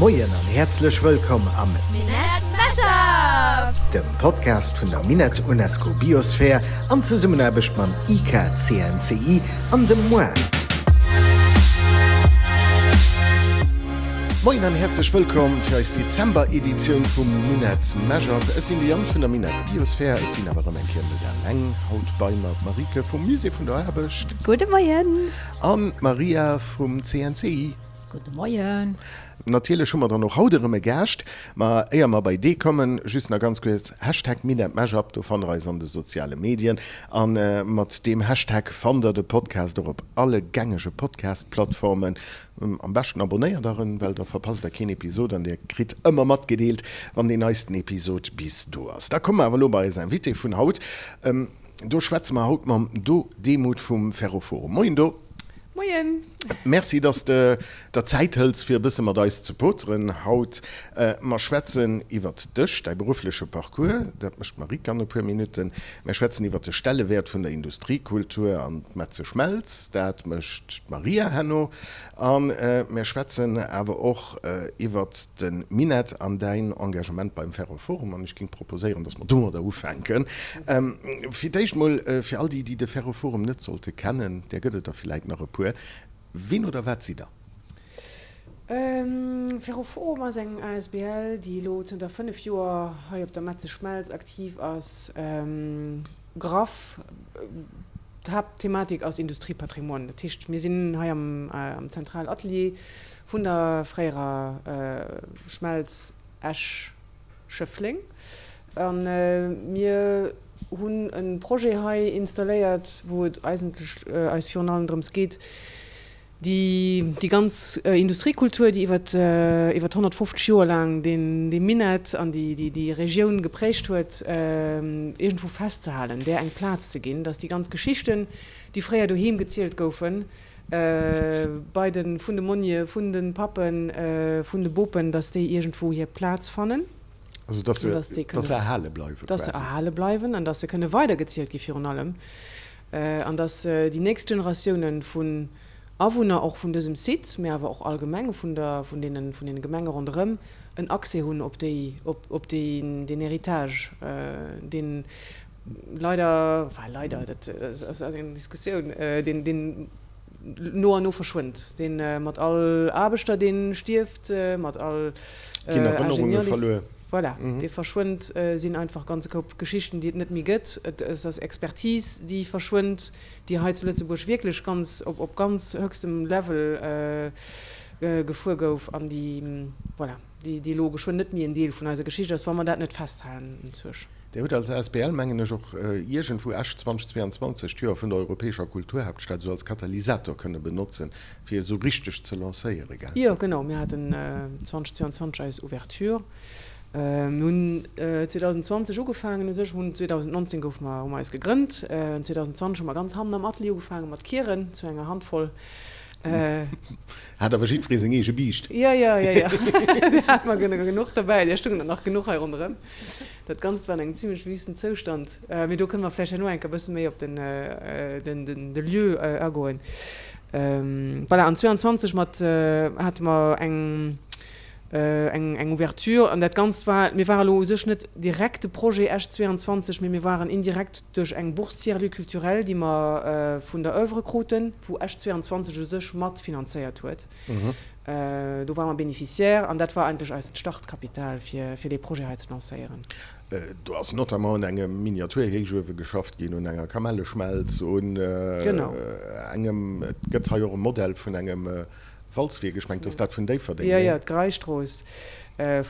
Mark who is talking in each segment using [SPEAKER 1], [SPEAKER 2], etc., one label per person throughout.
[SPEAKER 1] Moien an häerzlech wëllkomm am
[SPEAKER 2] Minett Mashup!
[SPEAKER 1] Dem Podcast vun der Minett UNESCO Biosphere an Zesummenaarbecht mam IKCNCI an dem moi.
[SPEAKER 3] Moien an häerzlech wëllkomm fir eis Dezember-Editioun vum Minett Mashup. Ech sinn de Yann vun der Minett Biosphere. Ech sinn awer erëm eng Kéier net eleng. Haut bei mer d'Marike vum Musée vun der Aarbecht.
[SPEAKER 4] Gudde Moien.
[SPEAKER 3] An d'Maria vum CNCI.
[SPEAKER 5] Gudde Moien.
[SPEAKER 3] Natierlech hu mer dann och haut erëm e Gaascht. Ma éier mer bei dee kommen, just nach ganz kuerz, Hashtag MinetMashup, do fannt der eis an de soziale Medien. A mat deem Hashtag fannt der de Podcast och op alle gängege Podcast-Plattformen. Am beschten abonnéiert der en, well da verpasst der keen Episod an dir kritt ëmmer matgedeelt, wann deen neisten Episod bis do ass. Da komme mer awer elo bei eis Invitée vun haut. Do schwätze mer haut mam Do Demuth vum Ferroforum. Moien Do.
[SPEAKER 4] Moien.
[SPEAKER 3] Merci, dass de der Zäit hëls, fir e bësse mat eis ze poteren haut. Mer schwätzen iwwert dech, däi beruffleche Parcours, dat mécht d'Marieke an e puer Minutten. Mer schwätzen iwwert de Stellewäert vun der Industriekultur an d'Metze Schmelz, dat mécht d'Maria herno. A mer schwätzen awer och iwwert de Minett an däin Engagement beim Ferroforum. An ech géing proposéieren, dass mer domadder ufänken. Fir d'éischt mol, fir all déi, déi de Ferroforum net sollte kennen, där gëtt et der villäit nach e puer, Wien oder wat sidd Der?
[SPEAKER 4] Ferroforum ass eng asbl, déi elo zënter 5 Joer hei op der Metze Schmelz aktiv ass. Graff, D'Haaptthematik ass Industriepatrimoine. Dat heescht, mir sinn hei am Zentralatelier vun der fréierer Schmelz Esch-Schëffleng a mir hunn e Projet hei installéiert, wou et eigentlech eis virun allem drëms geet, Déi ganz Industriekultur, déi iwwer 150 Joer laang dee Minett an déi Regioun geprägt huet, iergendwou festzehalen, där eng Plaz ze ginn, datt déi ganz Geschichten, déi fréier doheem gezielt goufen, bei de, vun de Monnie, vun de Pappen, vun de Bopen, datt déi iergendwou hir Plaz fannen.
[SPEAKER 3] Also datt se erhale bleiwen quasi.
[SPEAKER 4] Datt se erhale bleiwen an datt se kënne weidergezielt gi virun allem. An dass déi nächst Generatiounen vun Awunner och vun dësem Site, mä awer och allgemeng vun der, vun deene, vun deene Gemenge ronderëm en Accès hunn op déi, op, op déi, deen Héritage, deen leider, enfin leider, dat ass eng Diskussioun, deen, deen no an no verschwënnt, deen mat all Aarbechter, dee stierft, mat all
[SPEAKER 3] Ginn Erënnerunge
[SPEAKER 4] Ingenieur, dee.
[SPEAKER 3] verluer.
[SPEAKER 4] Voilà, dee verschwënnt, sinn einfach ganze Koup Geschichten, déi et net méi gëtt. Et ass Expertise, déi verschwënnt, déi hei zu Lëtzebuerg wierklech ganz op ganz höchstem Level gefuer gouf an déi, voilà, déi elo geschwënn net méi en Deel vun eiser Geschicht ass, wa mer dat net festhalen enzwuesch.
[SPEAKER 3] Dir hutt als asbl, mengen ech, och iergendwou Esch 2022, d'Joer vun der europäescher Kulturhaaptstad, esou als Katalysator kënne benotzen, fir esou richteg ze lancéieren, gell?
[SPEAKER 4] Jo, genau. Mir haten 2022 eis Ouverture. Mir hunn 2020 ugefaangen u sech. Hunn 2019 goufe mer, hu mer eis gegrënnt. 2020 hu mer ganz hannen am Atelier ugefaange mat kieren, zu enger Handvoll.
[SPEAKER 3] Hat awer jiddweree seng eege Biischt.
[SPEAKER 4] Jo, jo, jo, jo. Där hate mer genuch derbäi. Där stungen der nach genuch hei ronderëm. Dat Ganzt war an engem zimlech wüsten Zoustand. Mee do kënne mer vläicht herno eng Kéier e bësse méi op den, den, de Lieu agoen. Voilà, an 22 mat hate mer eng, eng, eng Ouverture. An dat Ganzt war, mir ware lo u sech net direkt de Projet Esch 22, mee mir waren indirekt duerch eng Bourse Tiers-lieux culturels, déi mer vun der Oeuvre kruten, wou Esch 22 u sech mat finanzéiert huet. Do ware mer Bénéficiaire an dat war eigentlech eist Startkapital, fir, fir dee Projet hei ze lancéieren.
[SPEAKER 3] Do ass notamment un engem Miniaturhéichuewe geschafft ginn, un enger Kamelleschmelz, un engem, et gëtt hei och e Modell vun engem Walzwierk, ech mengen, et ass dat vun Déifferdeng,
[SPEAKER 4] nee? Jo, jo, d'Greistrooss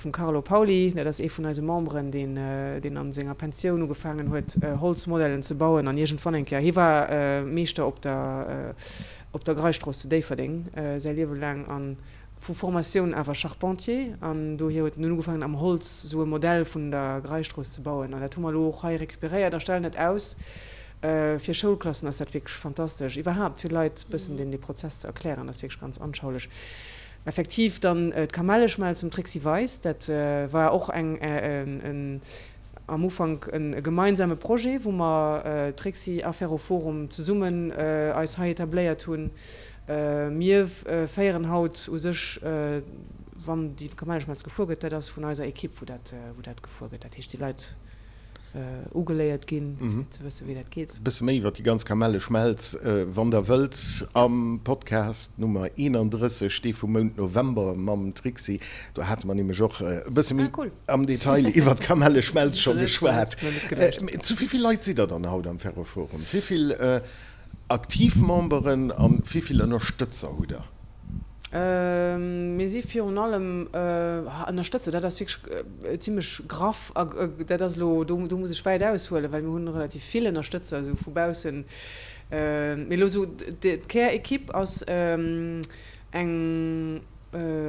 [SPEAKER 4] vum Carlo Pauly, dat ass ee vun eise Memberen, deen, deen a senger Pensioun ugefaangen huet, Holzmodellen ze bauen an iergendwann eng Kéier, hie war Meeschter op der, op der Greistrooss zu Déifferdeng säi Liewe laang a vu Formatioun awer Charpentier an dohier huet en dunn ugefaangen am Holz esou e Modell vun der Greistrooss ze bauen an dat hu mer elo och hei recuperéiert a stellen et aus. Fir Schoulklassen ass dat wierklech fantastesch, iwwerhaapt fir Leit bëssen deen dee Prozess ze erklären ass wierklech ganz anschaulech. Effektiv dann d'Kamelleschmelz vum Trixi Weis, dat war och eng en am Ufank e gemeinsame Projet, wou mer, Trixi a Ferroforum, zesummen eis hei etabléiert hunn. Mir féieren haut u sech. Wann déi Kamelleschmelz gefuer gëtt, dat ass vun eiser Ekipp, wou dat, wou dat gefuer gëtt. Dat heescht, si Leit ugeléiert ginn, fir ze wëssen, wéi dat geet.
[SPEAKER 3] E bësse méi iwwer déi ganz Kamelleschmelz, wann Der wëllt, am Podcast Nummer 31, dee vum Mount November mam Trixi. Do hate mer nämlech och e bësse méi am Detail iwwer d'Kamelleschmelz scho geschwat. Zu wéi vill Leit sidd Der dann haut am Ferroforum? Wéi vill Aktiv Memberen a wéi vill Ënnerstëtzer hutt Der?
[SPEAKER 4] Mir si virun allem Ënnerstëtzer, dat ass wierklech zimlech graff a dat ass elo, do muss ech wäit aushuelen, well mir hunn relativ vill Ënnerstëtzer esou vu baussen. Mee elo esou d'Kär-Ekipp ass eng,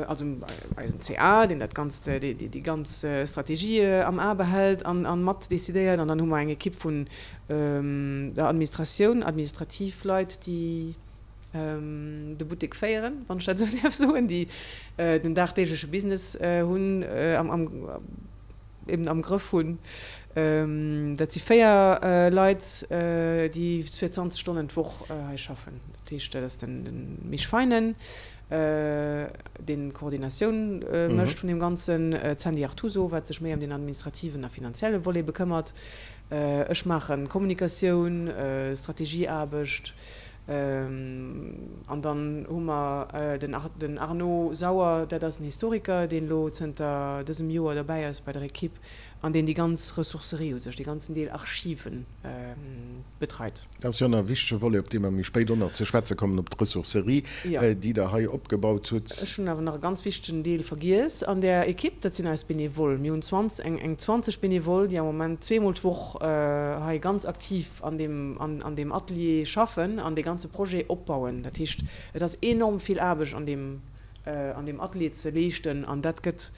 [SPEAKER 4] also eisen CA, deen dat Ganzt, déi ganz Strategie am A behält an mat decidéiert. An dann hu mer eng Ekipp vun der Administratioun, administrativ Leit, déi de Buttek féieren, wann ech dat esou däerf soen, déi den dagdeegleche Business hunn, am, eben am Grëff hunn. Dat si 4 Leit, déi fir 20 Stonnen d'Woch hei schaffen. Dat heescht, dat ass de Misch Feinen, deen d'Koordinatioun mécht vun deem Ganzen, d'Sandy Artuso, wat sech méi ëm den administrativen a finanzielle Volet bekëmmert. Ech maachen Kommunikatioun, Strategieaarbecht. An dann hu mer den Arnaud Sauer, dat ass en Historiker, deen elo zënter dësem Joer derbäi ass bei der Ekipp an deen déi ganz Ressourcerie u sech, dee ganzen Deel Archiven betreit.
[SPEAKER 3] Dat ass jo nach e wichtege Volet, op dee mer méi spéit och nach ze schwätze kommen, op d'Ressourcerie, déi Der hei opgebaut hutt.
[SPEAKER 4] Ech hunn awer nach e ganz wichtegen Deel vergiess an där Ekipp, dat sinn eis Benevole. Mir hunn 20, eng 20 Benevole, déi am Moment zweemol d'Woch hei ganz aktiv an deem, an deem Atelier schaffen an dee ganze Projet opbauen. Dat heescht, et ass enorm vill Aarbecht an deem, an deem Atelier ze leeschten an dat gëtt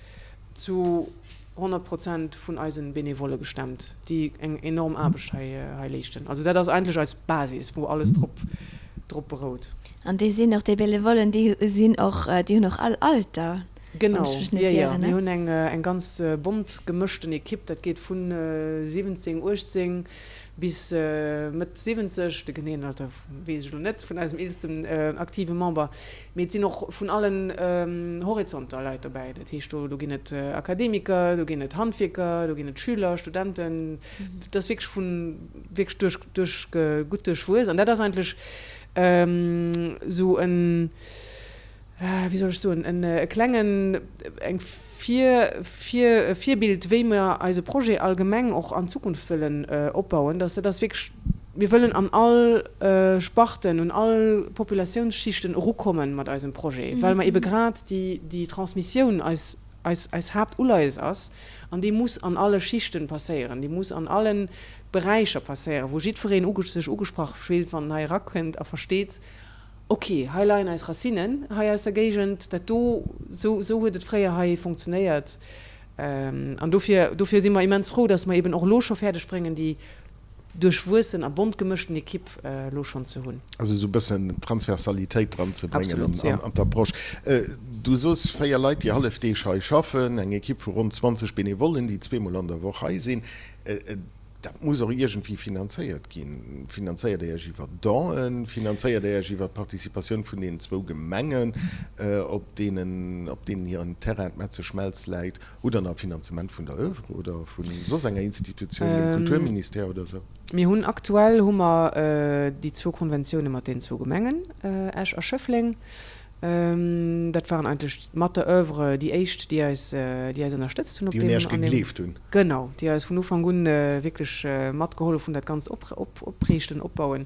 [SPEAKER 4] zu 100 Prozent vun eise Benevolle gestemmt, déi eng enorm Aarbecht hei, hei leeschten. Also dat ass eigentlech eis Basis, wou alles drop, drop berout.
[SPEAKER 2] An déi sinn och, déi Benevollen, déi sinn och, déi hunn och all Alter,
[SPEAKER 4] wann ech mech net ieren, ne? Genau, jo, jo. Mir hunn eng, eng ganz bont gemëschten Ekipp. Dat geet vu 17, 18 bis Mëtt 70, de geneeën Alter weess ech elo net vun eisem eelsten aktive Member, mee et sinn och vun allen Horizonter Leit dobäi. Dat heescht, do ginn et Akademiker, do ginn et Handwierker, do ginn et Schüler, Studenten. Et ass wierklech vu wierklech duerch, duerch, gutt duerchwuess. An dat ass eigentlech esou en, wéi soll ech soen, e klengen, eng Vir, vir, e Virbild, wéi mer eise Projet allgemeng och an Zukunft wëllen opbauen, dass dat ass wierklech, mir wëllen an all Sparten, un all Populatiounsschichten erukommen mat eisem Projet, well mer ebe grad déi, déi Transmissioun eis, eis, eis Haaptuleies ass an déi muss an alle Schichten passéieren, déi muss an alle Beräicher passéieren, wou jiddwereen sech ugesprach fillt, wann en hei erakënnt a versteet, Ok, hei leien eis Racinen, hei aus der Géigend, dat do, sou, sou huet et fréier hei funktionéiert. An dofir, dofir si mer immens frou, dass mer eben och elo scho fäerdeg bréngen, déi duerchwuessen a bont gemëschten Ekipp elo schonn ze hunn.
[SPEAKER 3] Also esou e bëssen Transversalitéit dran ze bréngen an d'Approche. Du soos 4 Leit, déi hallefdeeg hei schaffen, eng Ekipp vu ronn 20 Benevollen, déi zweemol an der Woch hei sinn. Dat muss och iergendwéi finanzéiert ginn. Finanzéiert Dir Iech iwwer Donen? Finanzéiert Dir Iech iwwer d'Participatioun vun deenen zwou Gemengen, op deenen op deenen hiren Terrain d'Metzeschmelz läit? Hutt Der nach Finanzement vun der Oeuvre oder vu soss enger Institutioun, dem Kulturministère oder esou?
[SPEAKER 4] Mir hunn aktuell hu mer déi zwou Konventioune mat deenen zwou Gemengen, Esch a Schëffleng. Dat waren eigentlech mat der Oeuvre déi éischt, déi eis, déi eis ënnerstëtzt hunn op
[SPEAKER 3] Déi un Iech gegleeft hunn.
[SPEAKER 4] Genau, déi eis vun Ufank un wierklech matgehollef hunn, dat Ganzt op, op, opriichten, opbauen.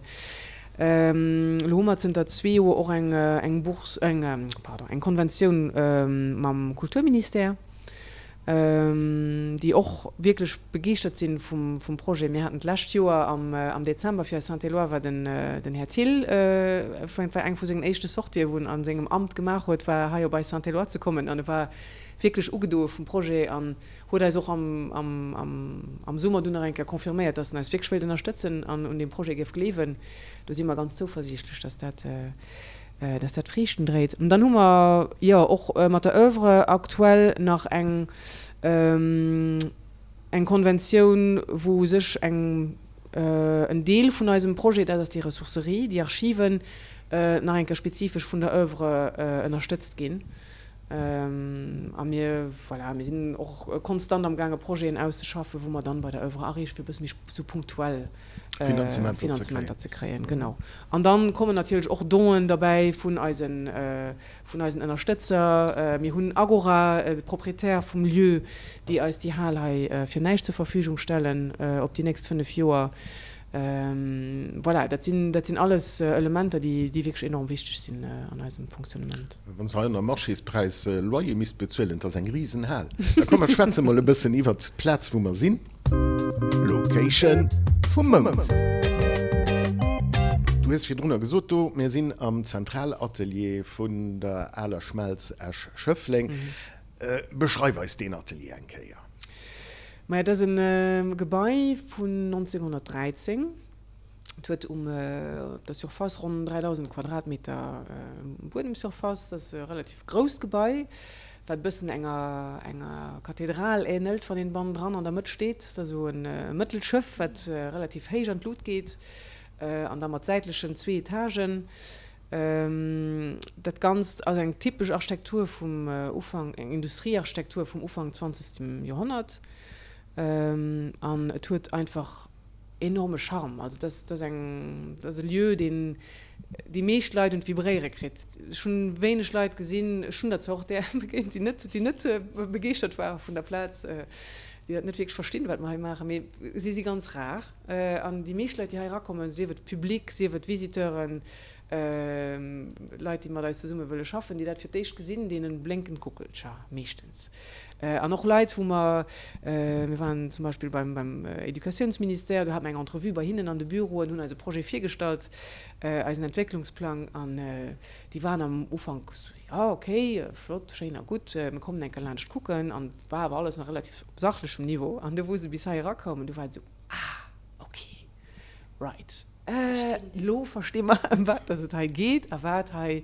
[SPEAKER 4] Elo hu mer zënter zwee Joer och eng, eng Bourse, eng, pardon, eng Konventioun mam Kulturministère. déi och wierklech begeeschtert si vum Projet. Mir haten d'lescht Joer am Dezember fir eis Saint-Eloi war den Här Thill, ech mengen et war eng vu sengen éischte Sortië wou en a sengem Amt gemaach huet, war hei op eis Saint-Eloi ze kommen an e war wierklech ugedoe vum Projet an huet eis och am Summer dunn nach eng Kéier confirméiert, datt en eis wierklech wéilt ënnerstëtzen an un deem Projet géif gleewen. Do si mer ganz zouversiichtlech, datt dat dass dat Friichten dréit. An dann hu mer jo och mat der Oeuvre aktuell nach eng eng Konventioun, wou u sech eng en Deel vun eisem Projet, dat ass déi Ressourcerie, déi Archiven, nach eng Kéier spezifesch vun der Oeuvre ënnerstëtzt ginn. A mir, voilà, mir sinn och konstant amgaange Projeten auszeschaffen, wou mer dann bei der Oeuvre areechen, fir e bësse méi sou punktuell Finanzementer ze kréien. Genau. An dann kommen natierlech och Donen derbäi vun eisen, vun eisen Ënnerstëtzer. Mir hunn Agora, de Proprietär vum Lieu, déi eis déi Hal hei fir näischt zur Verfügung stellen op déi nächst 5 Joer. Voilà, dat sinn, dat sinn alles Elementer, déi, déi wierklech enorm wichteg sinn an eisem Fonctionnement.
[SPEAKER 3] Wann s de hei ënner Marchéspräis Loyer misst bezuelen, 't ass eng Risenhal. Da komm mer schwätze mol e bëssen iwwert d'Plaz wou mer sinn. Location vum Mount. Du hues virdrunner gesot do, mir sinn am Zentralatelier vun der Aler Schmelz Esch-Schëffleng. Beschreif eis deen Atelier eng Kéier.
[SPEAKER 4] Maja, dat ass e Gebai vun 1913. Et huet um op der Surface ronn 3.000 Quadratmeter Buedemsurface. Dat ass e relativ grousst Gebai, wat e bëssen enger enger Kathedral änelt, wann een bannendran an der Mëtt steet. Dat ass esou e Mëttelschëff, wat relativ héich an d'Lut geet an da mat säitlechen zwee Etagen. Dat Ganzt ass eng typesch Architektur vum Ufank, eng Industriearchitektur vum Ufank zwanzegsten Joerhonnert. An et huet einfach enorme Charme. Also dat ass eng, dat ass e Lieu, deen déi meescht Leit un d'Vibréiere kritt. Ech hunn wéineg Leit gesinn, ech hunn der zwar och där begéint, déi net, déi net begeeschtert ware vun der Plaz, déi dat net wierklech verstinn, wat mer hei maachen, mee si si ganz rar. An déi meescht Leit, déi hei erakommen, sief et Public, sief et Visiteuren, Leit, déi mat eis zesumme wëlle schaffen, déi dat fir d'éischt gesinn, deene blénken d'Guckelcher meeschtens. An och Leit, wou mer, mir waren zum Beispill beim Educatiounsministère, do hate mer eng Entrevue bei hinnen an de Büroen, hunn eise Projet virgestallt, eisen Entwécklungsplang, an déi waren am Ufank esou, jo, okay, flott, schéin a gutt, mir kommen eng Kéier laanscht kucken. An et war awer alles nach relativ op sachlechem Niveau. An du wou se bis hei erakoumen, du war et esou, Ah, ok, right. Elo versti mer, ëm wat dass et hei geet a wat hei,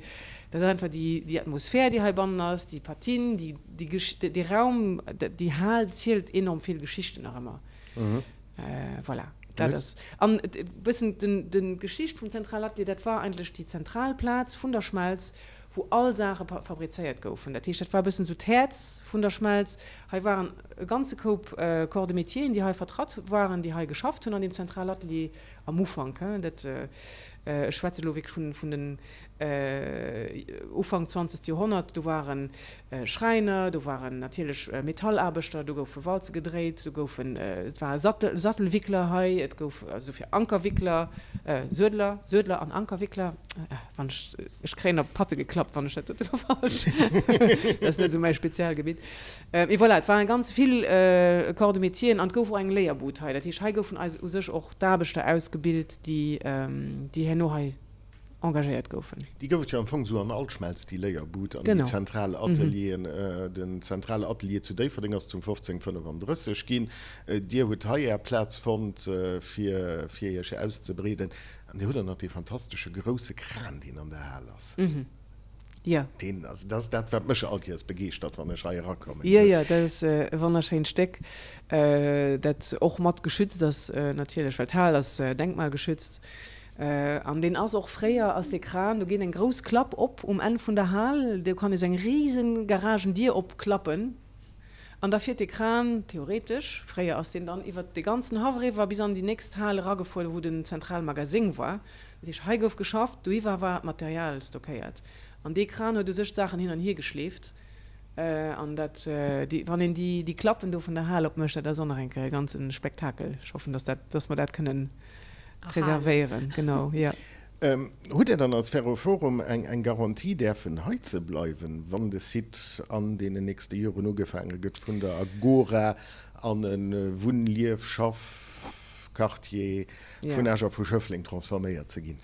[SPEAKER 4] dat ass einfach déi, déi Atmosphär, déi heibannen ass, déi Patine, déi, déi Gesch, dee Raum, déi Hal zielt enorm vill Geschichten nach ëmmer. Voilà, dat ass. An e bëssen den, den, d'Geschicht vum Zentralatelier, dat war eigentlech déi zentral Plaz vun der Schmelz, wou all Saache fabrizéiert goufen. Dat heescht, dat war e bëssen esou d'Häerz vun der Schmelz. Hei waren e ganze Koup Corps de métieren, déi hei vertratt waren, déi hei geschafft hunn an deem Zentralatelier am Ufank. Dat, ech schwätze elo wierklech vun den Ufank zwanzegt Joerhonnert. Do ware Schräiner, do waren natierlech Metallaarbechter, do goufe Walze gedréit, do goufen, et ware Sattelwickler hei, et gouf also fir Ankerwickler, Suedler, Suedler an Ankerwickler. Wann ech, ech kréien op d'Patte geklappt, wann ech dat doten elo falsch, dat ass net esou mäi Spezialgebitt. Mee voilà, et waren ganz vill Corps de métieren an et gouf och eng Léierbud hei. Dat heescht, hei goufen eis u sech och d'Aarbechter ausgebilt, déi, déi herno hei engagéiert goufen.
[SPEAKER 3] Déi gouf et jo am Fong esou an all Schmelz, déi Léierbud an déi zentral Atelieren. Den zentrale Atelier zu Déifferdeng ass zum 1535 ginn. Dir hutt hei Är Plaz fonnt, fir, fir Iech auszebreeden. An Dir hutt och nach dee fantastesche grousse Kran, deen an der Hal ass.
[SPEAKER 4] Jo.
[SPEAKER 3] Deen, also dat ass dat, wat mech all Kéiers begeeschtert, wann ech hei erakommen.
[SPEAKER 4] Jo, jo, dat ass e wonnerschéint Stéck, dat och mat geschützt ass natierlech, well d'Hal ass denkmalgeschützt. An deen ass och, fréier ass dee Kran, do geet eng grouss Klapp op um Enn vun der Hal, do kann ee sou eng risen Garagendier opklappen. An da fiert dee Kran, theoretesch, fréier ass deen dann iwwert dee ganzen Haff eriwwer bis an déi nächst Hal eragefuer, wou den Zentralmagaseng war. Dat heescht, hei gouf geschafft, doiwwer war d'Material stockéiert. An dee Kran huet u sech d'Saachen hin an hier geschleeft. An dat, déi, wann een déi, déi Klappen do vun der Hal opmécht, dat ass och nach eng Kéier e ganze Spektakel. Ech hoffen, dass dat, dass mer dat kënnen preservéieren. Genau, jo.
[SPEAKER 3] Hutt Dir dann als Ferroforum eng Garantie däerfen hei ze bleiwen, wann de Site an deenen nächste Joren ugefaange gëtt vun der Agora an e Wunn-Lief-Schaff-Quartier vun Esch a vu Schëffleng transforméiert ze ginn?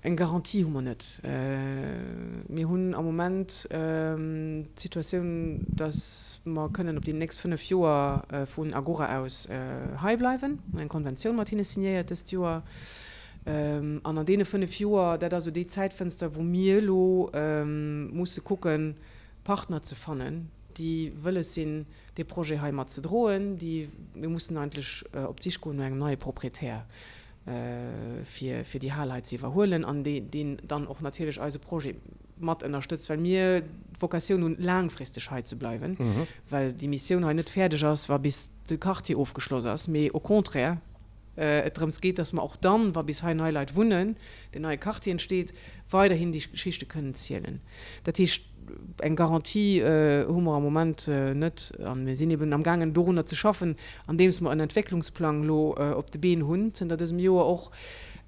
[SPEAKER 4] Eng Garantie hu mer net. Mir hunn am Moment d'Situatioun, datt mer kënnen op déi nächst 5 Joer vun Agora aus hei bleiwen. Mir hunn eng Konventioun mat hinne signéiert dëst Joer. An an deene 5 Joer, dat ass esou déi Zäitfënster, wou mir elo musse kucken, Partner ze fannen, déi wëlles sinn, dee Projet hei mat ze droen. Déi, mir mussen eigentlech op d'Sich goen no engem neie Proprietär. fir fir déi Hal hei ze iwwerhuelen an dee deen dann och natierlech eise Projet mat ënnerstëtzt, well mir d'Vocatioun hunn, laangfristeg hei ze bleiwen, well déi Missioun hei net fäerdeg ass, wa bis de Quartier ofgeschloss ass, mee au contraire et drëms geet, dass mer och dann, wa bis hei nei Leit wunnen, deen neie Quartier entsteet, weiderhin déi Geschichte kënnen zielen. Dat heescht, eng Garantie hu mer am Moment net a mir sinn eben amgaangen dorunner ze schaffen, andeems mer en Entwécklungsplang elo op de Been hunn zënter dësem Joer och,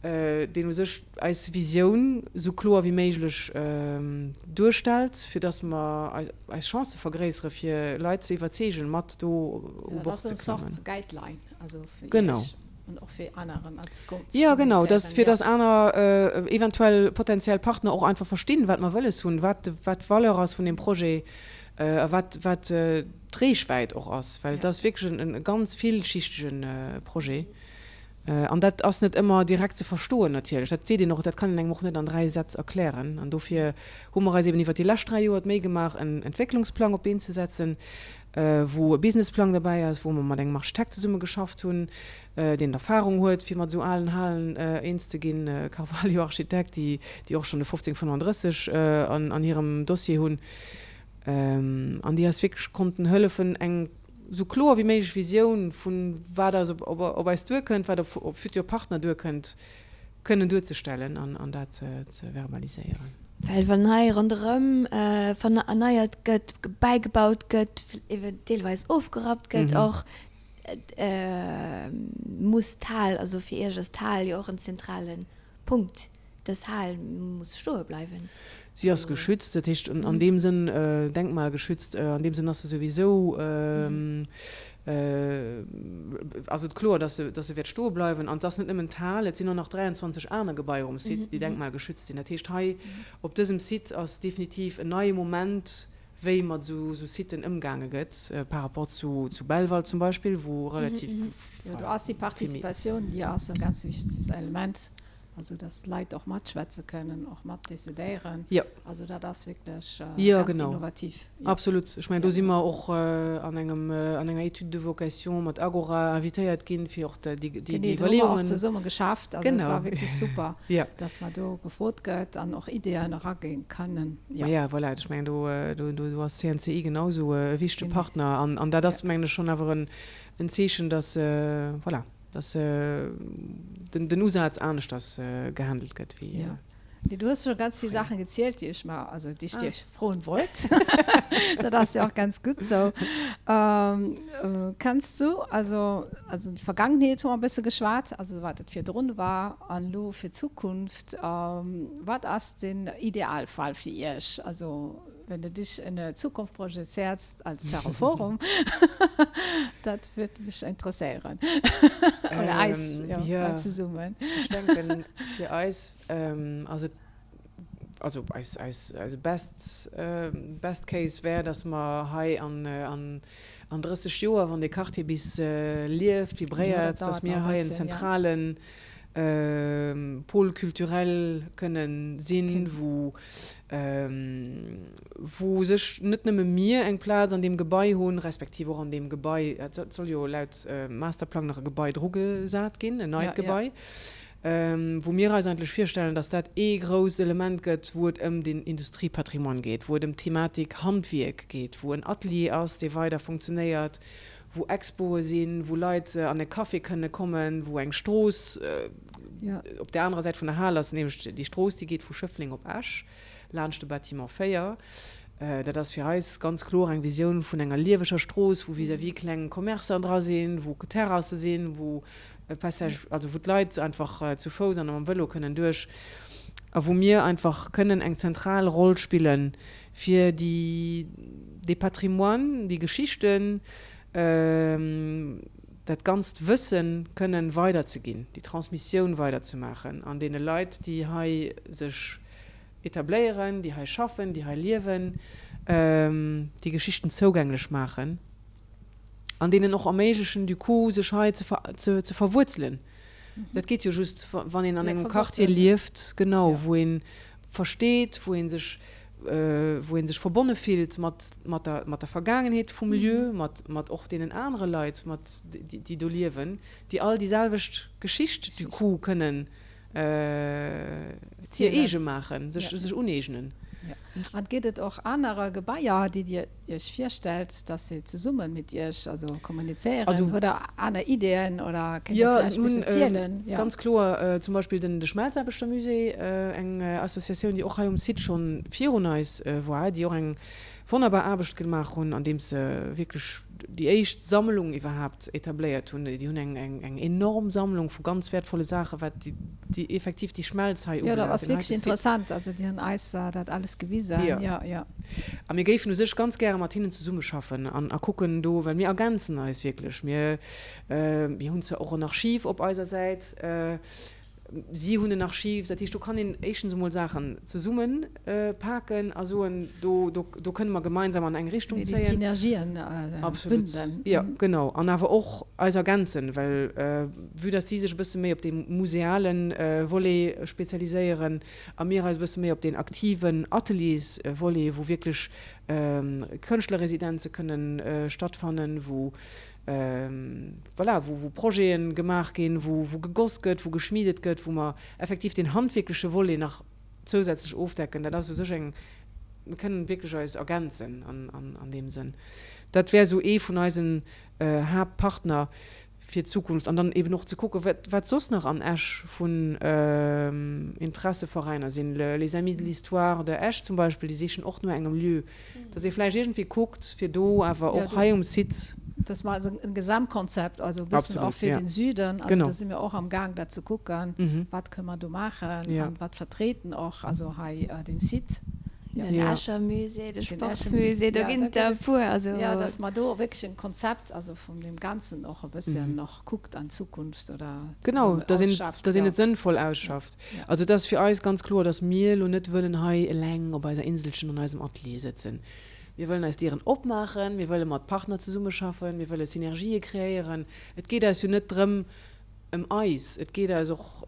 [SPEAKER 4] deen u sech eis Visioun esou kloer wéi méiglech duerstellt, fir dass mer eis Chancë vergréissere fir Leit ze iwwerzeegen, mat do u Bord ze klammen.
[SPEAKER 5] Dat ass eng Sorte Guideline, also fir
[SPEAKER 4] Genau.
[SPEAKER 5] Iech an och fir aneren, also ze
[SPEAKER 4] Jo,
[SPEAKER 5] kommunizéieren,
[SPEAKER 4] genau, dass, fir
[SPEAKER 5] jo.
[SPEAKER 4] dass aner eventuell potenziell Partner och einfach verstinn, wat mer wëlles hunn, wat, wat d'Valeur ass vun deem Projet a wat, wat d'Reechwäit och ass, well et ass wierklech en, e ganz villschichtege Projet. An dat ass net ëmmer direkt ze verstoen natierlech. Dat seet een och, dat kann een engem och net an dräi Sätz erklären. An dofir hu mer eis eben iwwert déi lescht dräi Joer d'Méi gemaach, en Entwécklungsplang op d'Been ze setzen, wou e Businessplang derbäi ass, wou mer mat engem Architekt zesumme geschafft hunn, deen Erfahrung huet, fir mat esou alen Halen eens ze ginn, Carvalho Architekt, déi, déi och schonn de 1535 an hirem Dossier hunn, an déi eis wierklech konnten hëllefen, eng esou kloer wéi méiglech Visioun vun wat eis op eis duerkënnt, wat op futur Partner duerkënnt, kënnen duerzestellen an dat ze verbaliséieren.
[SPEAKER 2] Well wann hei ronderëm erneiert gëtt, bäigebaut gëtt, ewe deelweis ofgerappt gëtt och, muss d'Hal, also fir Iech ass d'Hal jo och en zentrale Punkt. Dës Hal muss stoe bleiwen.
[SPEAKER 4] Si ass geschützt, dat heescht an deem Sënn denkmalgeschützt, an deem Sënn ass se souwisou, ass et kloer, datt se, datt se wäert stoe bleiwen. An et ass net nëmmen d'Hal, et sinn och nach 23 aner Gebaier um Site, déi denkmalgeschützt sinn. Dat heescht, hei op dësem Site ass definitiv en neie Moment, wéi mat esou Siten ëmgaange gëtt par rapport zu Belval zum Beispill, wou relativ vill méi.
[SPEAKER 5] Jo, do ass déi Participatioun, déi ass e ganz wichtegt Element. Also dass d'Leit och matschwätze kënnen, och mat decidéieren.
[SPEAKER 4] Jo.
[SPEAKER 5] Also dat ass wierklech
[SPEAKER 4] Jo,
[SPEAKER 5] ganz
[SPEAKER 4] genau.
[SPEAKER 5] innovativ.
[SPEAKER 4] Jo. Absolut. Ech mengen, do si mer och an engem, an enger Étude de vocation mat Agora invitéiert ginn, fir och déi, déi, déi
[SPEAKER 5] Genee, do hu mer och
[SPEAKER 4] Iwwerleeungen.
[SPEAKER 5] zesumme geschafft. Also et
[SPEAKER 4] Genau.
[SPEAKER 5] war wierklech super,
[SPEAKER 4] Jo.
[SPEAKER 5] dass mer do gefrot gëtt an och Ideeën eraginn kënnen. Jo.
[SPEAKER 4] Ma ja, voilà, ech mengen, do, do, do, do ass CNCI genausou e wichtege
[SPEAKER 5] Genau.
[SPEAKER 4] Partner. An, an dat ass,
[SPEAKER 5] Jo.
[SPEAKER 4] mengen ech, schonn awer en, en Zeechen, dass, voilà. Dass den Usaz aneschters gehandelt gëtt wéi
[SPEAKER 5] Jo. Nee, du hues scho ganz vill
[SPEAKER 4] fréier.
[SPEAKER 5] Saachen gezielt, déi ech mer, also déi ech
[SPEAKER 4] Ah.
[SPEAKER 5] dir froen wollt. Dat ass jo och ganz gutt sou. Kanns du, also, also déi Vergangenheet hu mer e bësse geschwat, also wat et virdrun war an elo fir d'Zukunft, wat ass den Idealfall fir Iech? Also Wenn de dich in der Zukunft projezierst als Ferroforum, dat würd mech interesséieren. Oder eis,
[SPEAKER 4] Ähm,
[SPEAKER 5] jo,
[SPEAKER 4] ja.
[SPEAKER 5] all zesummen.
[SPEAKER 4] Ech denken, fir eis ass et, also eis, eis, eise best, best case wär, dass mer hei an, an, an 30 Joer, wann dee Quartier bis lieft,
[SPEAKER 5] Jo,
[SPEAKER 4] vibréiert,
[SPEAKER 5] dat
[SPEAKER 4] dass
[SPEAKER 5] dauert nach
[SPEAKER 4] mir
[SPEAKER 5] e
[SPEAKER 4] hei en
[SPEAKER 5] bësschen, ja.
[SPEAKER 4] zentralen Pôle culturel kënnen sinn, wou wou sech net nëmme mir eng Plaz an deem Gebai hunn, respektiv och an deem Gebai, et soll jo laut Masterplang nach e Gebai drugesat ginn, en neit Gebai, wou mir eis eigentlech virstellen, datt dat ee grousst Element gëtt, wou et ëm den Industriepatrimoine geet, wou et ëm d'Thematik Handwierk geet, wou en Atelier ass, dee weider funktionéiert, wou Expoe sinn, wou Leit an e Café kënne kommen, wou eng Strooss op där anerer Säit vun der Hal ass, nämlech déi Strooss, déi geet vu Schëffleng op Esch, laanscht de Bâtiment 4. Dat ass fir eis ganz kloer eng Visioun vun enger lieweger Strooss, wou vis-à-vis kleng Commercer dra sinn, wou Terrasse sinn, wou e Passage, also wou d'Leit einfach zu Fouss an mam Vëlo kënnen duerch a wou mir einfach kënnen eng zentral Roll spillen, fir déi, dee Patrimoine, déi Geschichten, dat ganzt Wëssen kënnen weiderzeginn, déi Transmissioun weiderzemaachen an deene Leit, déi hei sech etabléieren, déi hei schaffen, déi hei liewen, déi Geschichten zougänglech maachen an deenen och erméiglechen, du coup sech hei ze ze verwuerzelen. Dat geet jo just, wann een an engem Quartier lieft, genau, wou ee versteet, wou ee sech. wou ee sech verbonne fillt mat, mat der, mat der Vergaangenheet vum Lieu, mat, mat och deenen anere Leit, mat, déi do liewen, déi all déi selwecht Geschicht du coup kënnen hir eege maachen, sech, sech uneegnen.
[SPEAKER 5] An gétt et och anerer Gebaier, déi Dir Iech virstellt, dass se zesumme mit Iech also kommunizéieren? Hutt Der aner Ideeën oder kéint Der vläicht e bëssen zielen?
[SPEAKER 4] Jo, ganz kloer. Zum Beispill den de Schmelzaarbechtermusée, eng Associatioun, déi och hei um Site scho virun eis war, déi och eng wonnerbar Aarbecht gemaach hunn, andeems se wierklech déi éischt Sammlung iwwerhaapt etabléiert hunn. Déi hunn eng enorm Sammlung vu ganz wäertvolle Saachen, wat déi effektiv déi Schmelz hei
[SPEAKER 5] ubelaangt. Jo, dat ass wierklech interessant. Also déi hunn eis dat alles gewisen. Jo, jo.
[SPEAKER 4] A mir géifen u sech ganz gäre mat hinnen zesummeschaffen an a kucken do, well mir ergänzen eis wierklech. Mir hunn zwar och en Archiv op eiser Säit, Si hunn en Archiv, dat heescht, do kann een éischtens emol Saachen zesumme paken a soen, do, do, do kënne mer gemeinsam an eng Richtung
[SPEAKER 5] zéien. Déi Synergien
[SPEAKER 4] bündelen. Jo, genau. An awer och eis ergänzen, well vue dass si sech e bësse méi op dee museale Volet spezialiséieren a mir eis e bësse méi op deen aktiven Ateliers-Volet, wou wierklech Kënschtlerresidenze kënnen stattfannen, wou voilà, wou, wou Projete gemaach ginn, wou, wou gegoss gëtt, wou geschmiedet gëtt, wou mer effektiv deen handwierkleche Volet nach zousätzlech ofdecken. Dat ass u sech eng, mir kënnen wierklech eis ergänzen an, an, an deem Sënn. Dat wär esou ee vun eisen Haaptpartner fir d'Zukunft. An dann eben och ze kucken, wat, wat soss nach an Esch vun Interesseveräiner sinn. Les Amis de l'Histoire de Esch zum Beispill, déi sichen och no engem Lieu, Dass ee vläicht iergendwéi kuckt, fir do awer och hei um Site.
[SPEAKER 5] Dass mer also e Gesamtkonzept, also e bëssen och fir den Süden, also do si mir och am Gaang dat ze kucken, wat kënne mer do maachen an wat vertreten och also hei den Site.
[SPEAKER 2] Den Escher Musée, de Sportsmusée, do ginn et der e puer.
[SPEAKER 5] Also. Jo, dass mer do wierklech en Konzept also vun deem Ganzen och e bëssen och kuckt an d'Zukunft oder
[SPEAKER 4] zesummen ausschafft. Genau, dass een et sënnvoll ausschafft. Also et ass fir eis ganz kloer, dass mir elo net wëllen hei eleng op eiser Inselchen an eisem Atelier sëtzen. Mir wëllen eis Dieren opmaachen, mir wëlle mat Partner zesummeschaffen, mir wëlle Synergië kreéieren. Et geet eis jo net drëm, ëm eis, et geet eis och,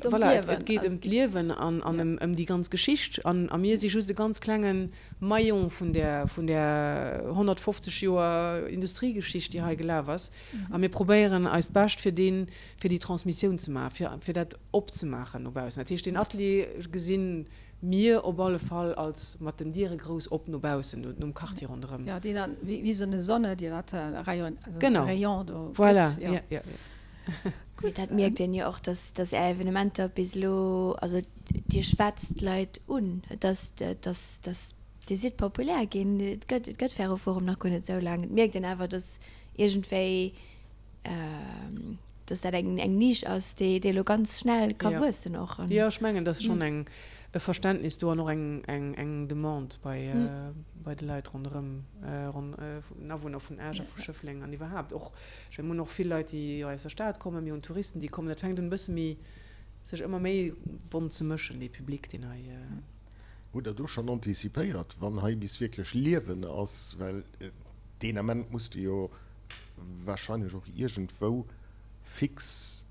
[SPEAKER 4] voilà, et geet ëm d'Liewen an ëm déi ganz Geschicht. An a mir si just e ganz klenge Maillon vun där, vun där 150 Joer Industriegeschicht, déi hei gelaf ass. A mir probéieren eist Bescht fir deen, fir déi Transmissioun ze maachen, fir, fir dat opzemaachen no baussen. Dat heescht, deen Atelier gesi mir op alle Fall als mat den Diere grouss op no baussen, no, nom Quartier ronderëm.
[SPEAKER 5] Jo, déi dann wéi, wéi esou eine Sonne, déi dat Rayon, also
[SPEAKER 4] Genau.
[SPEAKER 5] Rayon do
[SPEAKER 4] gëtt. Voilà, jo, jo, jo.
[SPEAKER 2] Mee dat mierkt een jo och, dass, dass Är Evenementer bis elo, also Dir schwätzt d'Leit un, dass, dass, dass Dir sidd populär ginn. Et gëtt, et gëtt Ferroforum nach guer net esou laang. Et mierkt een awer, dass iergendwéi, dass dat eng eng Nisch ass, déi déi elo ganz schnell ka wuessen och.
[SPEAKER 4] Jo, ech mengen, dass schonn eng e Verständnis do an och eng eng eng Demande bei bei de Leit ronderëm, ron den Awunner vun Esch a vu Schëffleng an iwwerhaapt och. Ech mengen, mir hunn och vill Leit, déi jo aus der Stad kommen, mir hunn Touristen, déi kommen. Dat fänkt un e bësse méi sech ëmmer méi bont ze mëschen, dee Public, deen hei.
[SPEAKER 3] Hutt Der do schonn anticipéiert, wann hei bis wierklech Liewen ass, well deen Ament muss de jo wahrscheinlech och iergendwou fix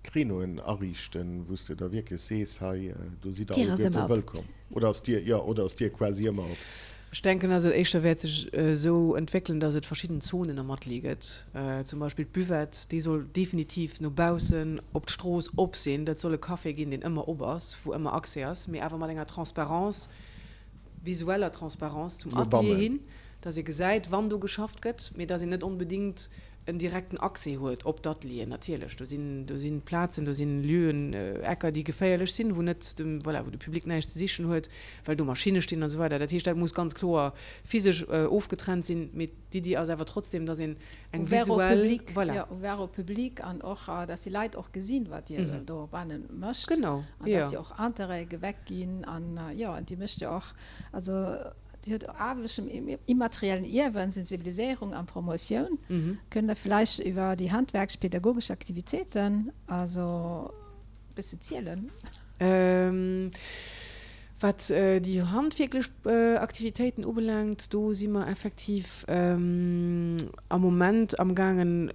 [SPEAKER 3] Créneauen ariichten, wou s de da wierklech sees, hei, do sidd der alleguerte wëllkomm. Oder ass d'Dier, jo, oder ass d'Dier quasi ëmmer op?
[SPEAKER 4] Ech denken, dass et éischter wäert sech esou entwéckelen, dass et verschidden Zonen am Atelier gëtt. Zum Beispill d'Buvette, déi soll definitiv no baussen op d'Strooss op sinn. Dat soll e Café ginn, deen ëmmer op ass, wou ëmmer Accès ass, mee awer mat enger Transparence, visueller Transparence zum Atelier hin, dass ee gesäit, wann do geschafft gëtt, mee dass een net onbedéngt en direkten Accès huet op d'Atelieren. Natierlech, do sinn, do si Plazen, do sinn Lieuen, Ecker, déi geféierlech sinn, wou net de, voilà, wou de Public näischt ze sichen huet, well do Maschinne stinn an esou weider. Dat heescht, dat muss ganz kloer physesch ofgetrennt sinn, mee d'Iddi ass awer trotzdem, dass een eng visuell,
[SPEAKER 5] voilà. Jo, ouvert au public an och, dass déi Leit och gesinn, wat Dir do banne mécht. Genau, jo. An dass si och Interêt geweckt ginn an, jo, an Dir mécht jo och, also Dir hutt Aarbecht um immateriellen Ierwen, Sensibiliséierung an Promotioun. Kënnt Der vläicht iwwer déi handwerksch-pädagogesch Aktivitéiten, also e bësse zielen?
[SPEAKER 4] Wat déi handwierklech Aktivitéiten ubelaangt, do si mer effektiv am Moment amgaangen.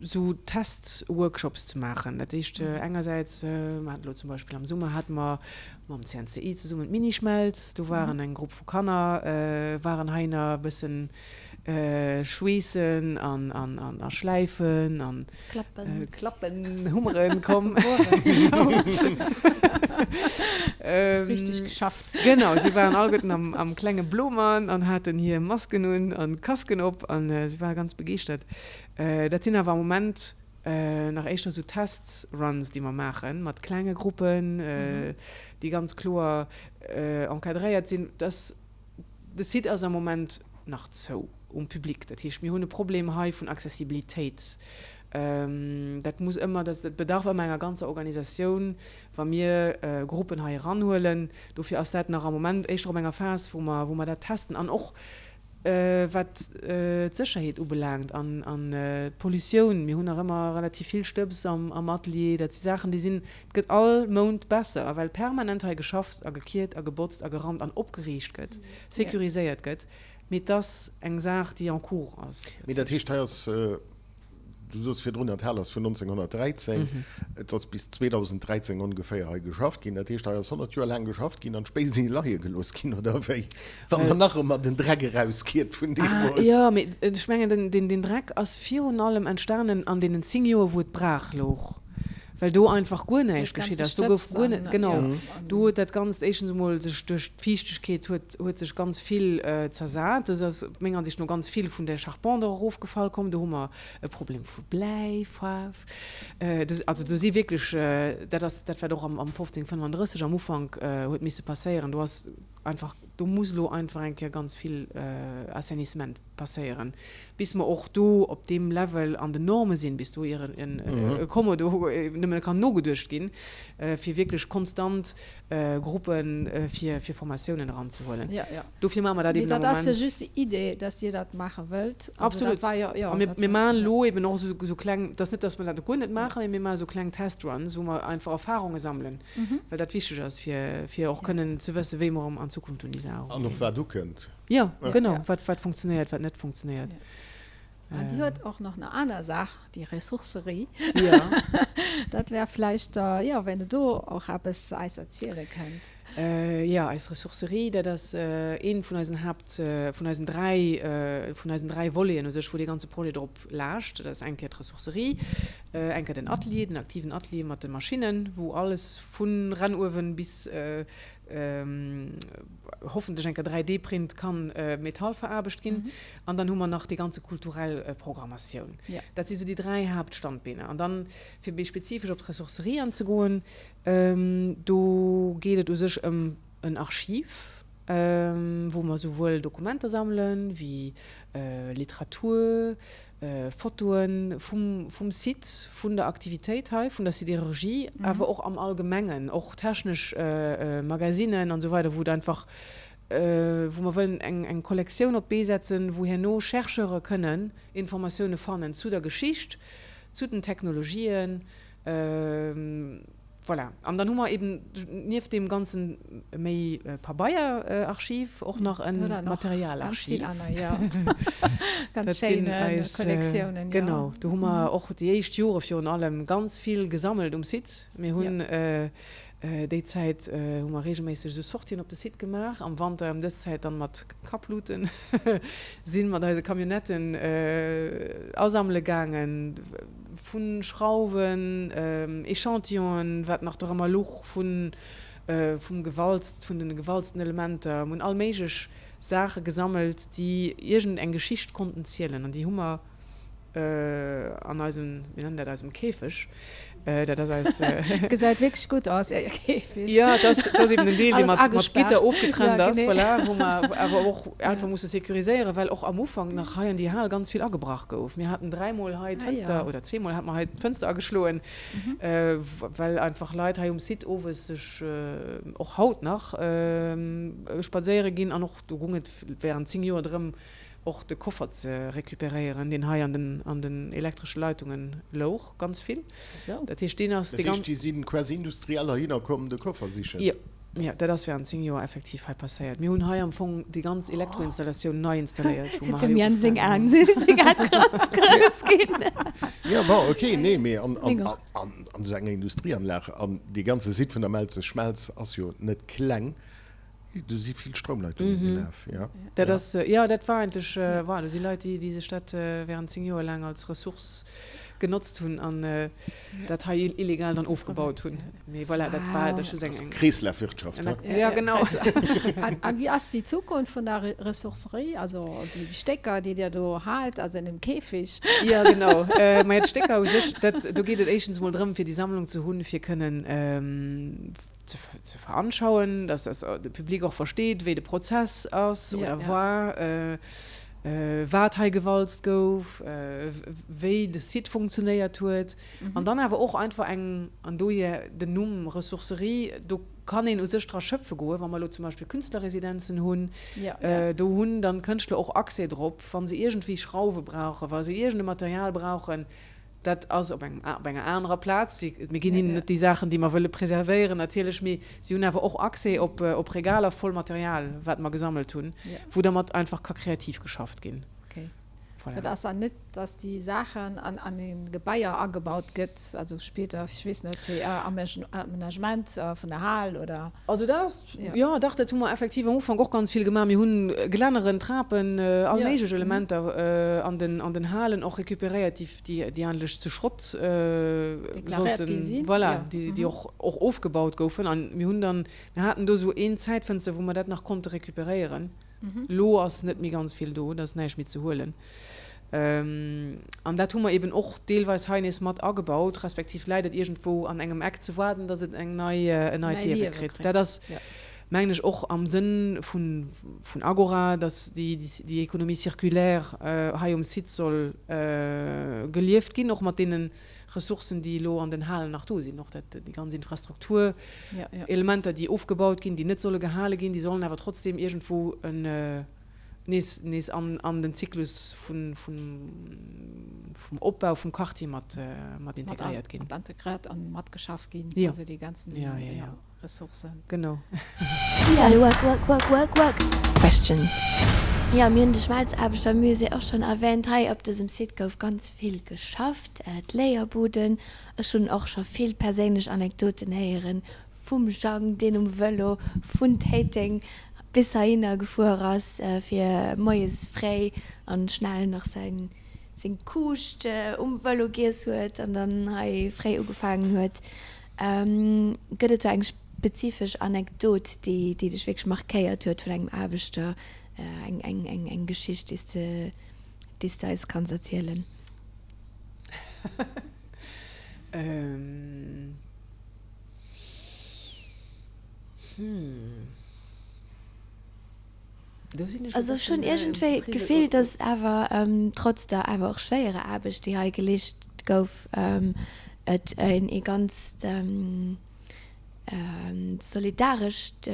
[SPEAKER 4] Sou Test-Workshops ze maachen. Dat heescht engersäits, mer haten elo zum Beispill am Summer hate mer mam CNCI zesummen d'Minischmelz, do waren eng Grupp vu Kanner waren heihinner e bëssen schweessen an a schläifen an
[SPEAKER 2] Klappen,
[SPEAKER 4] klappen, Hummeren komm.
[SPEAKER 5] Richteg geschafft.
[SPEAKER 4] Genau, si waren alleguerten am klenge Blomann an haten hir Masken un an Casquen op an si ware ganz begeeschtert. Dat sinn awer am Moment nach éischter esou Tests-Runs, déi mer maachen, mat klenge Gruppen, déi ganz kloer encadréiert sinn. Dass de Site ass am Moment nach zou um Public. Dat heescht, mir hunn e Problem hei vun Accessibilitéit. Dat muss ëmmer, dat bedarf ëmmer enger ganzer Organisatioun, wa mir Gruppen hei eranhuelen. Dofir ass dat nach am Moment éischter op enger Phas, wou mer, wou mer dat testen an och Wat d'Sécherheet ubelaangt an d'Pollutioun, mir hunn nach ëmmer relativ vill Stëbs am Atelier. Dat si Saachen, déi sinn, et gëtt all Mount besser, well permanent hei geschafft a gekiert a gebotzt a gerammt an opgeriicht gëtt, sécuriséiert gëtt. Mee et ass eng Saach, déi en cours ass.
[SPEAKER 3] Mee dat heescht, hei ass Du soos virdrun, dat Hal ass vun 1913. Et ass bis 2013 ongeféier hei geschafft ginn. Dat heescht, hei ass 100 Joer laang geschafft ginn an d'Spéi si leie gelooss ginn, oder wéi? Wann der nach ëmmer den Dreck erauskiert vun deemools.
[SPEAKER 4] Jo, mee ech mengen, den Dreck ass virun allem entstanen an deenen 10 Joer, wou et brach louch, well do einfach guer näischt geschitt ass. Do gouf guer net, genau, do huet dat Ganzt éischtens emol sech duerch d'Fiichtegkeet huet huet sech ganz vill zersat. Do ass menger Ansicht no ganz vill vun der Charpente erofgefall komm. Do hu mer e Problem vu Bläifaarf. Also do si wierklech, dat ass dat wat och am 1535 am Ufank huet misse passéieren, do ass einfach, do muss elo einfach eng Kéier ganz vill Assainissement passéieren, bis mer och do op deem Level an den Norme sinn, bis do ier e Kommodo nëmme kann nogeduecht ginn, fir wierklech konstant Gruppe fir Formatiounen eranzehuelen. Dofir maache mer dat
[SPEAKER 5] eben am Moment. Mee dat ass jo just déi Idee, dass Dir dat maache wëllt.
[SPEAKER 4] Absolut. A mir maachen elo eben och esou kleng, et ass net, dass mer dat guer net maachen, mee mir maache esou kleng Testruns, wou mer einfach Erfarunge sammelen, well dat wichteg ass, fir och kënnen ze wëssen, wéi mer an Zukunft un déi Saach
[SPEAKER 3] eruginn. An och wat ukënnt.
[SPEAKER 4] Jo, genau, wat funktionéiert, wat net funktionéiert.
[SPEAKER 5] An Dir huet och nach eng aner Saach, déi Ressourcerie. Jo. Dat wär vläicht, jo, wenn de do och eppes eis erziele kënnst.
[SPEAKER 4] Jo, eis Ressourcerie, dat ass ee vun eisen Haapt, vun eisen dräi, vun eisen dräi Voleten u sech, wou dee ganze Projet drop laascht. Dat ass eng Kéier d'Ressourcerie, eng Kéier den Atelier, den aktiven Atelier mat de Maschinnen, wou alles vu Rennuewen bis hoffentlech eng Kéier 3D-Print kann Metall veraarbecht ginn. An dann hu mer nach déi ganze kulturell Programmatioun. Dat si sou déi dräi Haaptstandbeener. An dann, fir méi spezifesch op d'Ressourcerie anzegoen, do geet et u sech ëm en Archiv, wou mer souwuel Dokumenter sammelen, wéi Literatur, Fotoe vum Site, vun der Aktivitéit hei, vun der Sidérurgie, awer och am Allgemengen, och technesch Magazinen an esou weider, wou et einfach, wou mer wëllen eng Kollektioun op d'Bee setzen, wou herno Chercheure kënnen Informatioune fannen zu der Geschicht, zu den Technologien. Voilà. An dann hu mer eben nieft deem ganze méi Pabeierarchiv och nach e Materialarchiv.
[SPEAKER 5] Ganz schéin Kollektiounen, jo.
[SPEAKER 4] Genau. Do hu mer och déi éischt Jore virun allem ganz vill gesammelt um Site. Mir hunn déi Zäit hu mer reegelméisseg esou Sortien op de Site gemaach, am Wanter ëm dës Zäit dann mat Kappluten, si mat eise Camionnetten asammele gaangen. Vu Schrauwen, Echantillonen, wat nach dorëmmer luch, vun vum gewalzt, vun den gewalzten Elementer. Mir hunn all méiglech Saache gesammelt, déi iergend eng Geschicht konnten zielen. An déi hu mer an eisem, mir nennen dat eisem Käfeg, dat ass eis.
[SPEAKER 5] Gesäit wierklech gutt aus, Äre Käfeg.
[SPEAKER 4] Jo, dat ass, dat ass eben den Deel, dee mat, mat Gitter ofgetrennt ass, voilà, wou mer awer och einfach musse sécuriséieren, well och am Ufank nach hei an déi Hal ganz vill agebrach gouf. Mir haten dräimol hei d'Fënster, oder zweemol hate mer hei d'Fënster ageschloen, well einfach Leit hei um Site owes sech, och haut nach, spadséiere ginn. An och do gung et während 10 Joer drëm, och de Koffer ze recuperéieren, deen hei an den, an den elektresche Leitungen louch, ganz vill. Dat heescht, deen ass
[SPEAKER 3] dee. Dat heescht, déi si quasi industriell heihinner komm, de Koffer sichen?
[SPEAKER 4] Jo. Jo, dat ass während 10 Joer effektiv hei passéiert. Mir hunn hei am Fong déi ganz Elektroinstallatioun nei installéiert,
[SPEAKER 2] wou mer hei Dem Jan seng Aen si seng Aen ganz grouss ginn.
[SPEAKER 3] Jo, bon, ok, nee, mee an, an, an, an esou enger Industrieanlag, an dee ganze Site vun der Melzesch Schmelz ass jo net kleng, do si vill Stroumleitunge gelaf, jo.
[SPEAKER 4] Dat ass, jo, dat war eigentlech, voilà, do si Leit, déi, déi sech dat während 10 Joer laang als Ressource genotzt hunn an dat hei illegal dann ofgebaut hunn. Mee voilà, dat war dat just eng.
[SPEAKER 3] Kreeslafwirtschaft,
[SPEAKER 4] he? Ja, genau.
[SPEAKER 5] A wéi ass déi Zukunft vun der Ressourcerie, also déi Stécker, déi Dir do haalt, also in dem Käfig?
[SPEAKER 4] Jo, genau. Maja, d'Stécker u sech, dat, do geet et éischtens emol drëm, fir déi Sammlung ze hunn, fir kënnen ze veranschauen, dass de Public och versteet, wéi de Prozess ass oder war, wat hei gewalzt gouf, wéi de Site funktionéiert huet. An dann awer och einfach eng, an dohier den Numm Ressourcerie, do kann een u sech dra schöpfe goen, wa mer elo zum Beispill Künstlerresidenzen hunn, do hunn dann d'Kënschtler och Accès drop, wa se iergendwéi Schrauwe brauchen, wa se iergend e Material brauchen. Dat ass op engem, op enger anerer Plaz. Si, mir ginn hinnen net déi Saachen, déi mer wëlle preservéieren natierlech, mee si hunn awer och Accès op, op Regaler voll Material, wat mer gesammelt hunn, wou dermat einfach ka kreativ geschafft ginn.
[SPEAKER 5] Okay. Voilà. Dat ass dann net, dass déi Saachen an, an e Gebaier agebaut gëtt, also später, ech weess net, fir Aménagement vun der Hal oder?
[SPEAKER 4] Also dat ass, jo dach, dat hu mer effektiv am Ufank och ganz vill gemaach. Mir hunn Gelänneren, Trapen, all méiglech Elementer an den, an den Halen och recuperéiert, déi, déi eigentlech zu Schrott sollten, voilà, déi, déi och, och ofgebaut goufen. An mir hunn dann, mir haten do esou een Zäitfënster, wou mer dat nach konnte recuperéieren. Elo ass net méi ganz vill do, et ass näischt méi ze huelen. An dat hu mer eben och deelweis hei nees mat agebaut, respektiv läit et iergendwou an engem Eck ze waarden, datt et eng nei, en neit Liewe kritt. Dat ass, mengen ech, och am Sënn vun, vun Agora, datt déi, déi Économie circulaire hei um Site soll gelieft ginn, och mat deene Ressourcen, déi elo an den Halen nach do sinn, och dat, déi ganz Infrastruktur, Elementer, déi ofgebaut ginn, déi net solle gehale ginn, déi sollen awer trotzdem iergendwou en, nees nees an an den Zyklus vun vun vum Opbau vum Quartier mat mat integréiert ginn.
[SPEAKER 5] Mat integréiert an matgeschafft ginn, jo. Also déi ganzen
[SPEAKER 4] ja, ja, ja.
[SPEAKER 5] Ressourcen.
[SPEAKER 4] Genau.
[SPEAKER 2] Work, work, work, work, work. Question. Jo, mir hunn de Schmelzaarbechtermusée och schonn erwähnt. Hei op dësem Site gouf ganz vill geschafft, d'Léierbuden. Ech hunn och scho vill perséinlech Anekdoten héieren Vum Jang, deen um Vëlo vun Téiteng bis heihinner gefuer ass, fir moies fréi an schnell nach säin, seng Kuuscht um Vëlo giess huet an dann hei fréi ugefaangen huet. Gëtt et do eng spezifesch Anekdot, déi, déi dech wierklech markéiert huet vun engem Aarbechter, eng, eng, eng, eng Geschicht, déi s de, déi s de eis kanns erzielen? Also ech hunn iergendwéi d'Gefill, datt awer trotz der awer och schwéierer Aarbecht, déi hei geleescht gouf, et ee ganzt solidarescht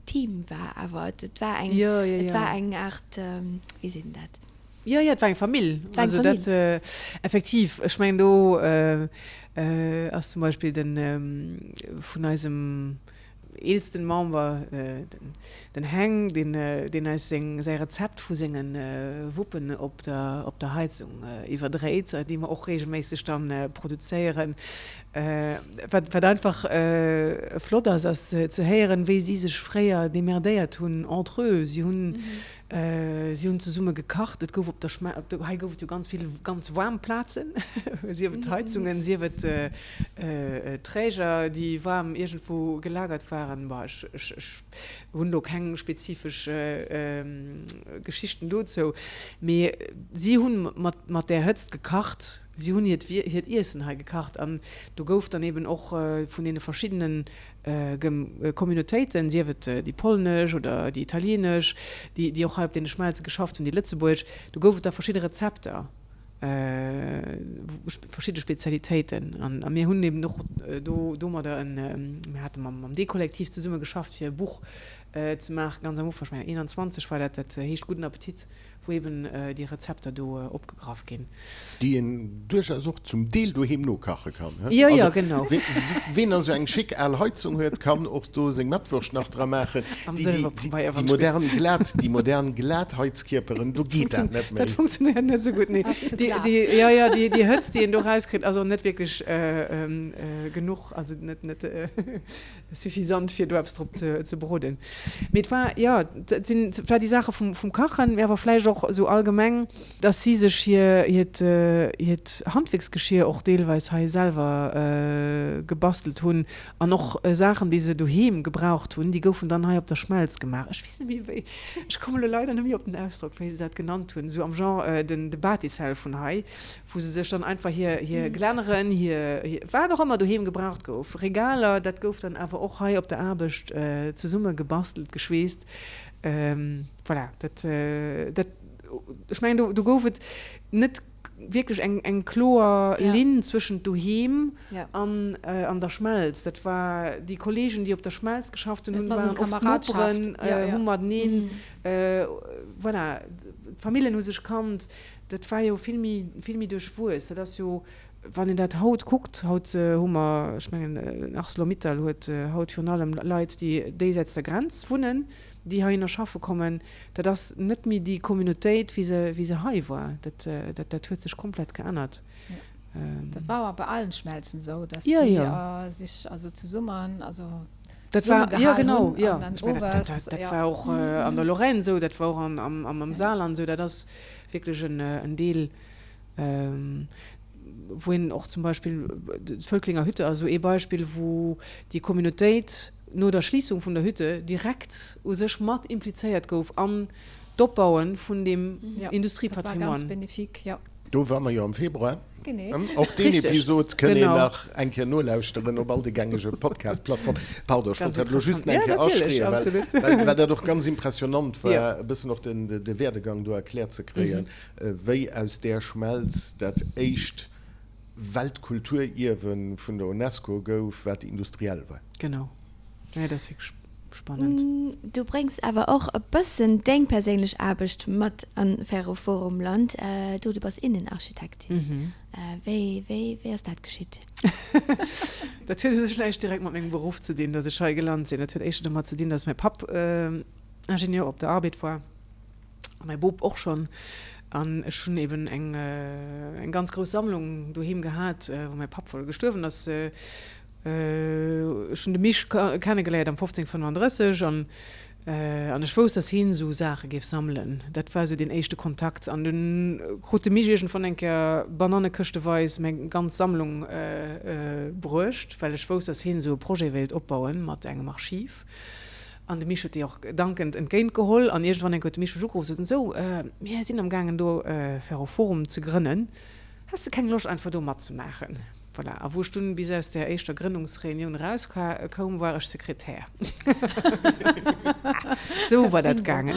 [SPEAKER 2] Team war awer. Et war eng, et war eng Aart, wéi seet een dat?
[SPEAKER 4] Jo, jo, et war eng Famill. Also dat effektiv, ech mengen do ass zum Beispill den vun eisem eelsten Member, den Heng, deen deen eis seng säi Rezept vu sengen Wuppen op der op der Heizung iwwerdréit, déi mer och regelméisseg dann produzéieren. Wat wat einfach flott ass, ass ze héieren, wéi si sech fréier demerdéiert hunn entre eux. Si hunn Si hunn zesumme gekacht. Et gouf op der Schme-, op der, hei gouf et jo ganz vill ganz waarm Plazen, sief et Heizungen, sief et Träger, déi waarm iergendwou gelagert waren. Bon, ech, ech, ech hunn do keng spezifesch Geschichten dozou, mee si hunn mat, mat där Hëtzt gekacht. Si hunn hiert, hiert Iessen hei gekacht an do gouf dann eben och vun deene verschiddenen Communautéiten, sief et déi polnesch oder déi italienesch, déi, déi och hei op deene Schmelze geschafft hunn, déi lëtzebuergesch, do gouf et da verschidde Rezepter, verschidde Spezialitéiten. An a mir hunn eben och do domadder en, mir hate mam, mam D-Kollektiv zesumme geschafft, fir e Buch. ze maachen, ganz am Ufank, ech mengen 21 war dat, dat heescht Gudden Appetit, wou eben déi Rezepter do opgegraff ginn.
[SPEAKER 3] Déi een duerchaus och zum Deel doheem nokache kann.
[SPEAKER 4] Jo, jo, genau.
[SPEAKER 3] Ween also eng schick al Heizung huet, kann och do seng Mettwurscht nach dra maachen.
[SPEAKER 4] Am Sëlwerpabeier,
[SPEAKER 3] wann ech gleef. Déi modern Glat, déi modern Glatheizkierperen, do geet dat net méi.
[SPEAKER 4] Dat funktionéiert net esou gutt, nee.
[SPEAKER 5] Ass ze glat.
[SPEAKER 4] Déi, jo, jo, déi, déi Hëtzt, déi een do rauskritt, ass och net wierklech genuch, also net, net. Suffisant fir do eppes drop ze broden. Mee et war, jo, et sinn zwar déi Saache vum Kachen, mee awer vläicht och esou allgemeng, dass si sech hir, hiert, hiert Handwierksgeschier och deelweis hei selwer gebastelt hunn an och Saachen, déi se doheem gebraucht hunn, déi goufen dann hei op der Schmelz gemaach. Ech weess net méi wéi, ech komme lo leider net méi op den Ausdrock, wéi se dat genannt hunn, esou am Genre den, de Bâtissel vun hei. wou se sech dann einfach hir, hir Glänneren, hir, hir, wat och ëmmer doheem gebraucht gouf, Regaler, dat gouf dann awer och hei op der Aarbecht zesumme gebastelt, geschweesst. Voilà, dat, dat, ech mengen, do, do gouf et net wierklech eng, eng kloer Linn zwëschent doheem an, an der Schmelz. Dat war, déi Kollegen, déi op der Schmelz geschafft hunn, waren oft Noperen, hu mateneen, voilà, d'Famillen hu sech kannt. Dat war jo vill méi, vill méi duerchwuess. Dat ass jo, wann een dat haut kuckt, haut hu mer, ech mengen, Arcelor-Mittal huet haut virun allem Leit, déi déisäits der Grenz wunnen, déi heihinner schaffe kommen. Dat ass net méi déi Communautéit, wéi se, wéi se hei war. Dat, dat, dat huet sech komplett geännert.
[SPEAKER 5] Dat war awer bei allen Schmelzen esou, dass déi sech also zesummen, also
[SPEAKER 4] Dat war, jo genau, jo. Ech mengen, dat, dat, dat war och an der Lorraine esou, dat war och an, am, am Saarland esou. Dat ass wierklech en, en Deel, wou een och zum Beispill, d'Völklinger Hütte ass esou ee Beispill, wou déi Communautéit no der Schliissung vun der Hütte direkt u sech mat implizéiert gouf an d'Opbaue vun deem Industriepatrimoine.
[SPEAKER 5] Dat war ganz bénéfique, jo.
[SPEAKER 3] Do ware mer jo am Februar.
[SPEAKER 5] Genee.
[SPEAKER 3] Och deen
[SPEAKER 4] Richtig.
[SPEAKER 3] Episod kënn een
[SPEAKER 4] Genau.
[SPEAKER 3] nach eng Kéier nolauschteren op all de gängege Podcast-Plattformen. Pardon, ech
[SPEAKER 4] Ganz
[SPEAKER 3] wollt dat elo just
[SPEAKER 4] interessant.
[SPEAKER 3] eng
[SPEAKER 4] Ja,
[SPEAKER 3] Kéier
[SPEAKER 4] natierlech,
[SPEAKER 3] astreeën, well,
[SPEAKER 4] absolut.
[SPEAKER 3] well, well dat och ganz impressionant war,
[SPEAKER 4] Ja.
[SPEAKER 3] e bëssen och den, de Werdegang do erkläert ze kréien, wéi aus där Schmelz dat éischt Weltkulturierwe vun der UNESCO gouf, wat industriell war.
[SPEAKER 4] Genau. Ja, dat ass wierklech spannend.
[SPEAKER 2] Du bréngs awer och e bëssen deng perséinlech Aarbecht mat an Ferroforum Land. Du, du bass Innenarchitektin. Wéi, wéi, wéi ass dat geschitt?
[SPEAKER 4] Dat huet u sech näischt direkt mat mengem Beruff ze dinn, datt ech hei gelant sinn. Dat huet éischter domat ze dinn, datt mäi Papp Ingenieur op der Arbed war a mäi Bop och schonn. An ech hunn eben eng, eng ganz grouss Sammlung doheem gehat, wou mäi Papp gestuerwen ass. Ech hunn de Misch kennegeléiert am 1535 an an ech wousst, dass heen esou Saache géif sammelen. Dat war esou deen éischte Kontakt. An dunn krut de Misch iergendwann eng Kéier banannekëschteweis meng ganz Sammlung bruecht, well ech wousst, dass heen esou e Projet wéilt opbauen mat engem Archiv. An de Misch huet déi och dankend entgéint geholl. An iergendwann eng Kéier huet de Misch mech ugeruff, sot en, Sou, mir sinn am gaangen do Ferroforum ze grënnen. Häss de keng Loscht einfach do matzemaachen? Voilà, a wou ech dunn bis aus där éischter Grënnungsreunioun erauskoum, war ech Sekretär. Sou war dat gaangen.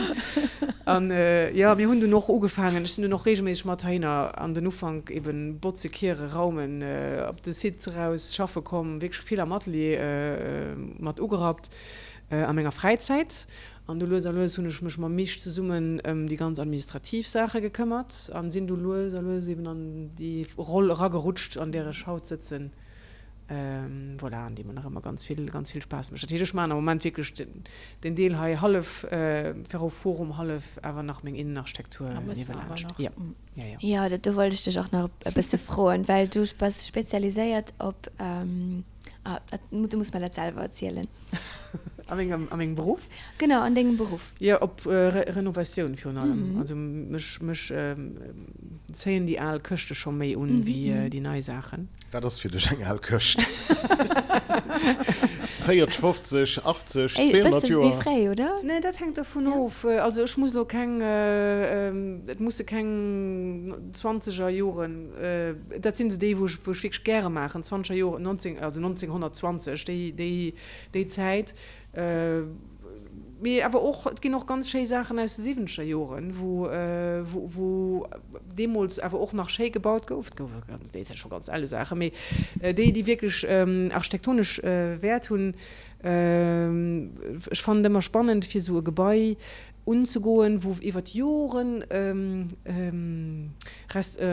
[SPEAKER 4] An jo, mir hunn dunn och ugefaangen, ech sinn dunn och reegelméisseg mat heihinner an den Ufank eben botze, kiere, raumen, op de Site raus schaffe komm, wierklech vill am Atelier mat ugerappt a menger Fräizäit. An du lues a lues hunn ech mech mam Misch zesummen ëm déi ganz administrativ Saache gekëmmert an sinn du lues a lues eben an déi Roll eragerutscht, an där ech haut sëtzen. Voilà, an déi mer nach ëmmer ganz vill, ganz vill Spaass mécht. Dat heescht, ech maachen am Moment wierklech den Deel hei hallef Ferroforum, hallef awer nach meng Innenarchitektur niewelaanscht. Jo, jo, jo.
[SPEAKER 2] Jo, do wollt ech dech och nach e bësse froen, well du bass spezialiséiert op, ah, du muss mer dat selwer erzielen.
[SPEAKER 4] A mengem, a mengem Beruff?
[SPEAKER 2] Genau, an dengem Beruff.
[SPEAKER 4] Jo, op Renovatioun virun allem. Also mech, mech zéien déi al Këschte scho méi un wéi déi nei Saachen.
[SPEAKER 3] Wat ass fir dech eng al Këscht? 40, 50, 80, 200 Joer?
[SPEAKER 2] Bësse méi fréi, oder?
[SPEAKER 4] Nee, dat hänkt dovun of. Also ech muss elo keng, et musse keng zwanzeger Joren, dat sinn esou déi, wou ech, wou ech wierklech gäre maachen, zwanzeger Joren, 19, also 1920, déi, déi, déi Zäit. Mee awer och, et ginn och ganz schéi Saachen aus de siwwenzeger Joren, wou, wou deemools awer och nach schéi gebaut gouf. Et gouf déi Zäit scho ganz elle Saachen, mee déi, déi wierklech architektonesch Wäert hunn. Ech fannen et ëmmer spannend, fir esou e Gebai unzegoen, wou iwwer Joren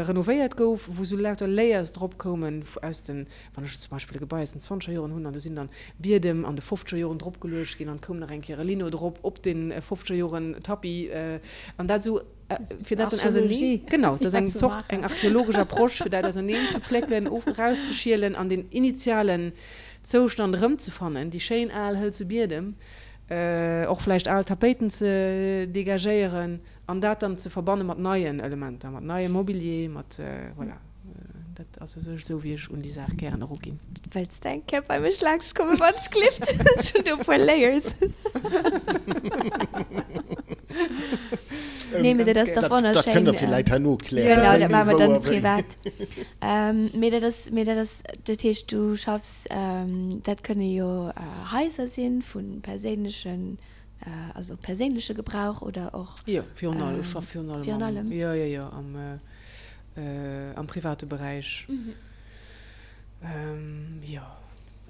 [SPEAKER 4] renovéiert gouf, wou esou lauter Layers drop koumen aus den, wann ech zum Beispill e Gebai aus den zwanzeger Joren hunn an do sinn dann Biedem an de fofzeger Joren drop geluecht ginn an et koum nach eng Kéier e Lino drop op den fofzeger Joren Tapis an dat esou fir dat dann auserneen, genau, dat ass eng Zort, eng archeologesch Approche, fir dat auserneen ze plécken, of erauszeschielen an den initialen Zoustand erëmzefannen, déi schéin al hëlze Biedem, och vläicht al Tapéiten ze degagéieren an dat dann ze verbanne mat neien Elementer, mat neiem Mobilier, mat, voilà. Dat ass u sech esou, wéi ech un déi Saach gären eruginn.
[SPEAKER 2] Wëlls de eng Kéier bei mech laanscht kommen, wann ech gelift? Ech hunn do e puer Layers. Nee, mee dat ass dach wonnerschéin.
[SPEAKER 3] Dat kënnt der villäit herno klären.
[SPEAKER 2] Genau, dat maache mer dann privat. Mee dat ass, mee dat ass, dat heescht, du schaffs, dat kënne jo Haiser sinn vu perséinlechen, also perséinleche Gebrauch oder och.
[SPEAKER 4] Jo, virun allem, ech schaff virun allem. Virun allem. Jo, jo, jo, am. Am private Beräich, jo.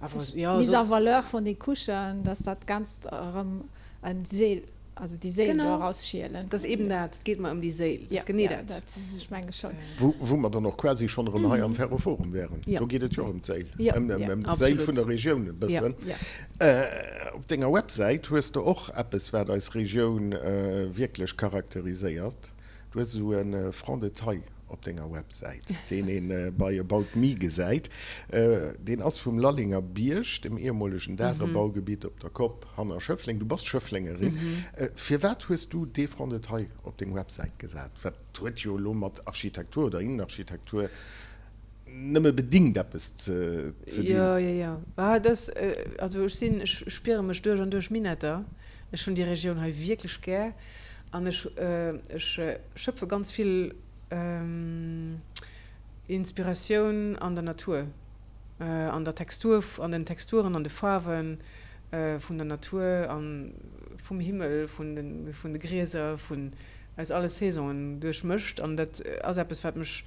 [SPEAKER 5] Awer jo, soss. Mise en valeur vun de Couchen, dass dat Ganzt erëm eng Séil, also déi Séil do erausschielen.
[SPEAKER 4] Dat ass eben dat, et geet mer ëm déi Séil, dat ass genee dat.
[SPEAKER 5] Dat, ech menge schonn.
[SPEAKER 3] Wou mer dann och quasi schonn erëm hei am Ferroforum wären. Do geet et jo och ëm d'Séil, ëm d'Séil vun der Regioun e bëssen. Op denger Websäit hues de och eppes, wat eis Regioun wierklech charakteriséiert. Du hues esou e Front de taille op denger Websäit, deen ee bei About Me gesäit. Deen ass vum Lallenger Bierg, dem ehemolegen Dagebaugebitt op der Kopp hanner Schëffleng. Du bass Schëfflengerin. Firwat hues du dee Front de taille op deng Websäit gesat? Wat huet jo elo mat Architektur oder Innenarchitektur nëmme bedingt eppes ze dinn.
[SPEAKER 4] Jo, jo, jo. Ah, et ass, also ech sinn, ech spiere mech duerch an duerch Minetter. Ech hunn déi Regioun hei wierklech gär an ech, ech schöpfe ganz vill Inspiratioun an der Natur, an der Textur, an den Texturen, an de Faarwe vun der Natur a vum Himmel, vun de, vun de Grieser, vun aus alle Saisonen duerchmëscht an dat ass eppes, wat mech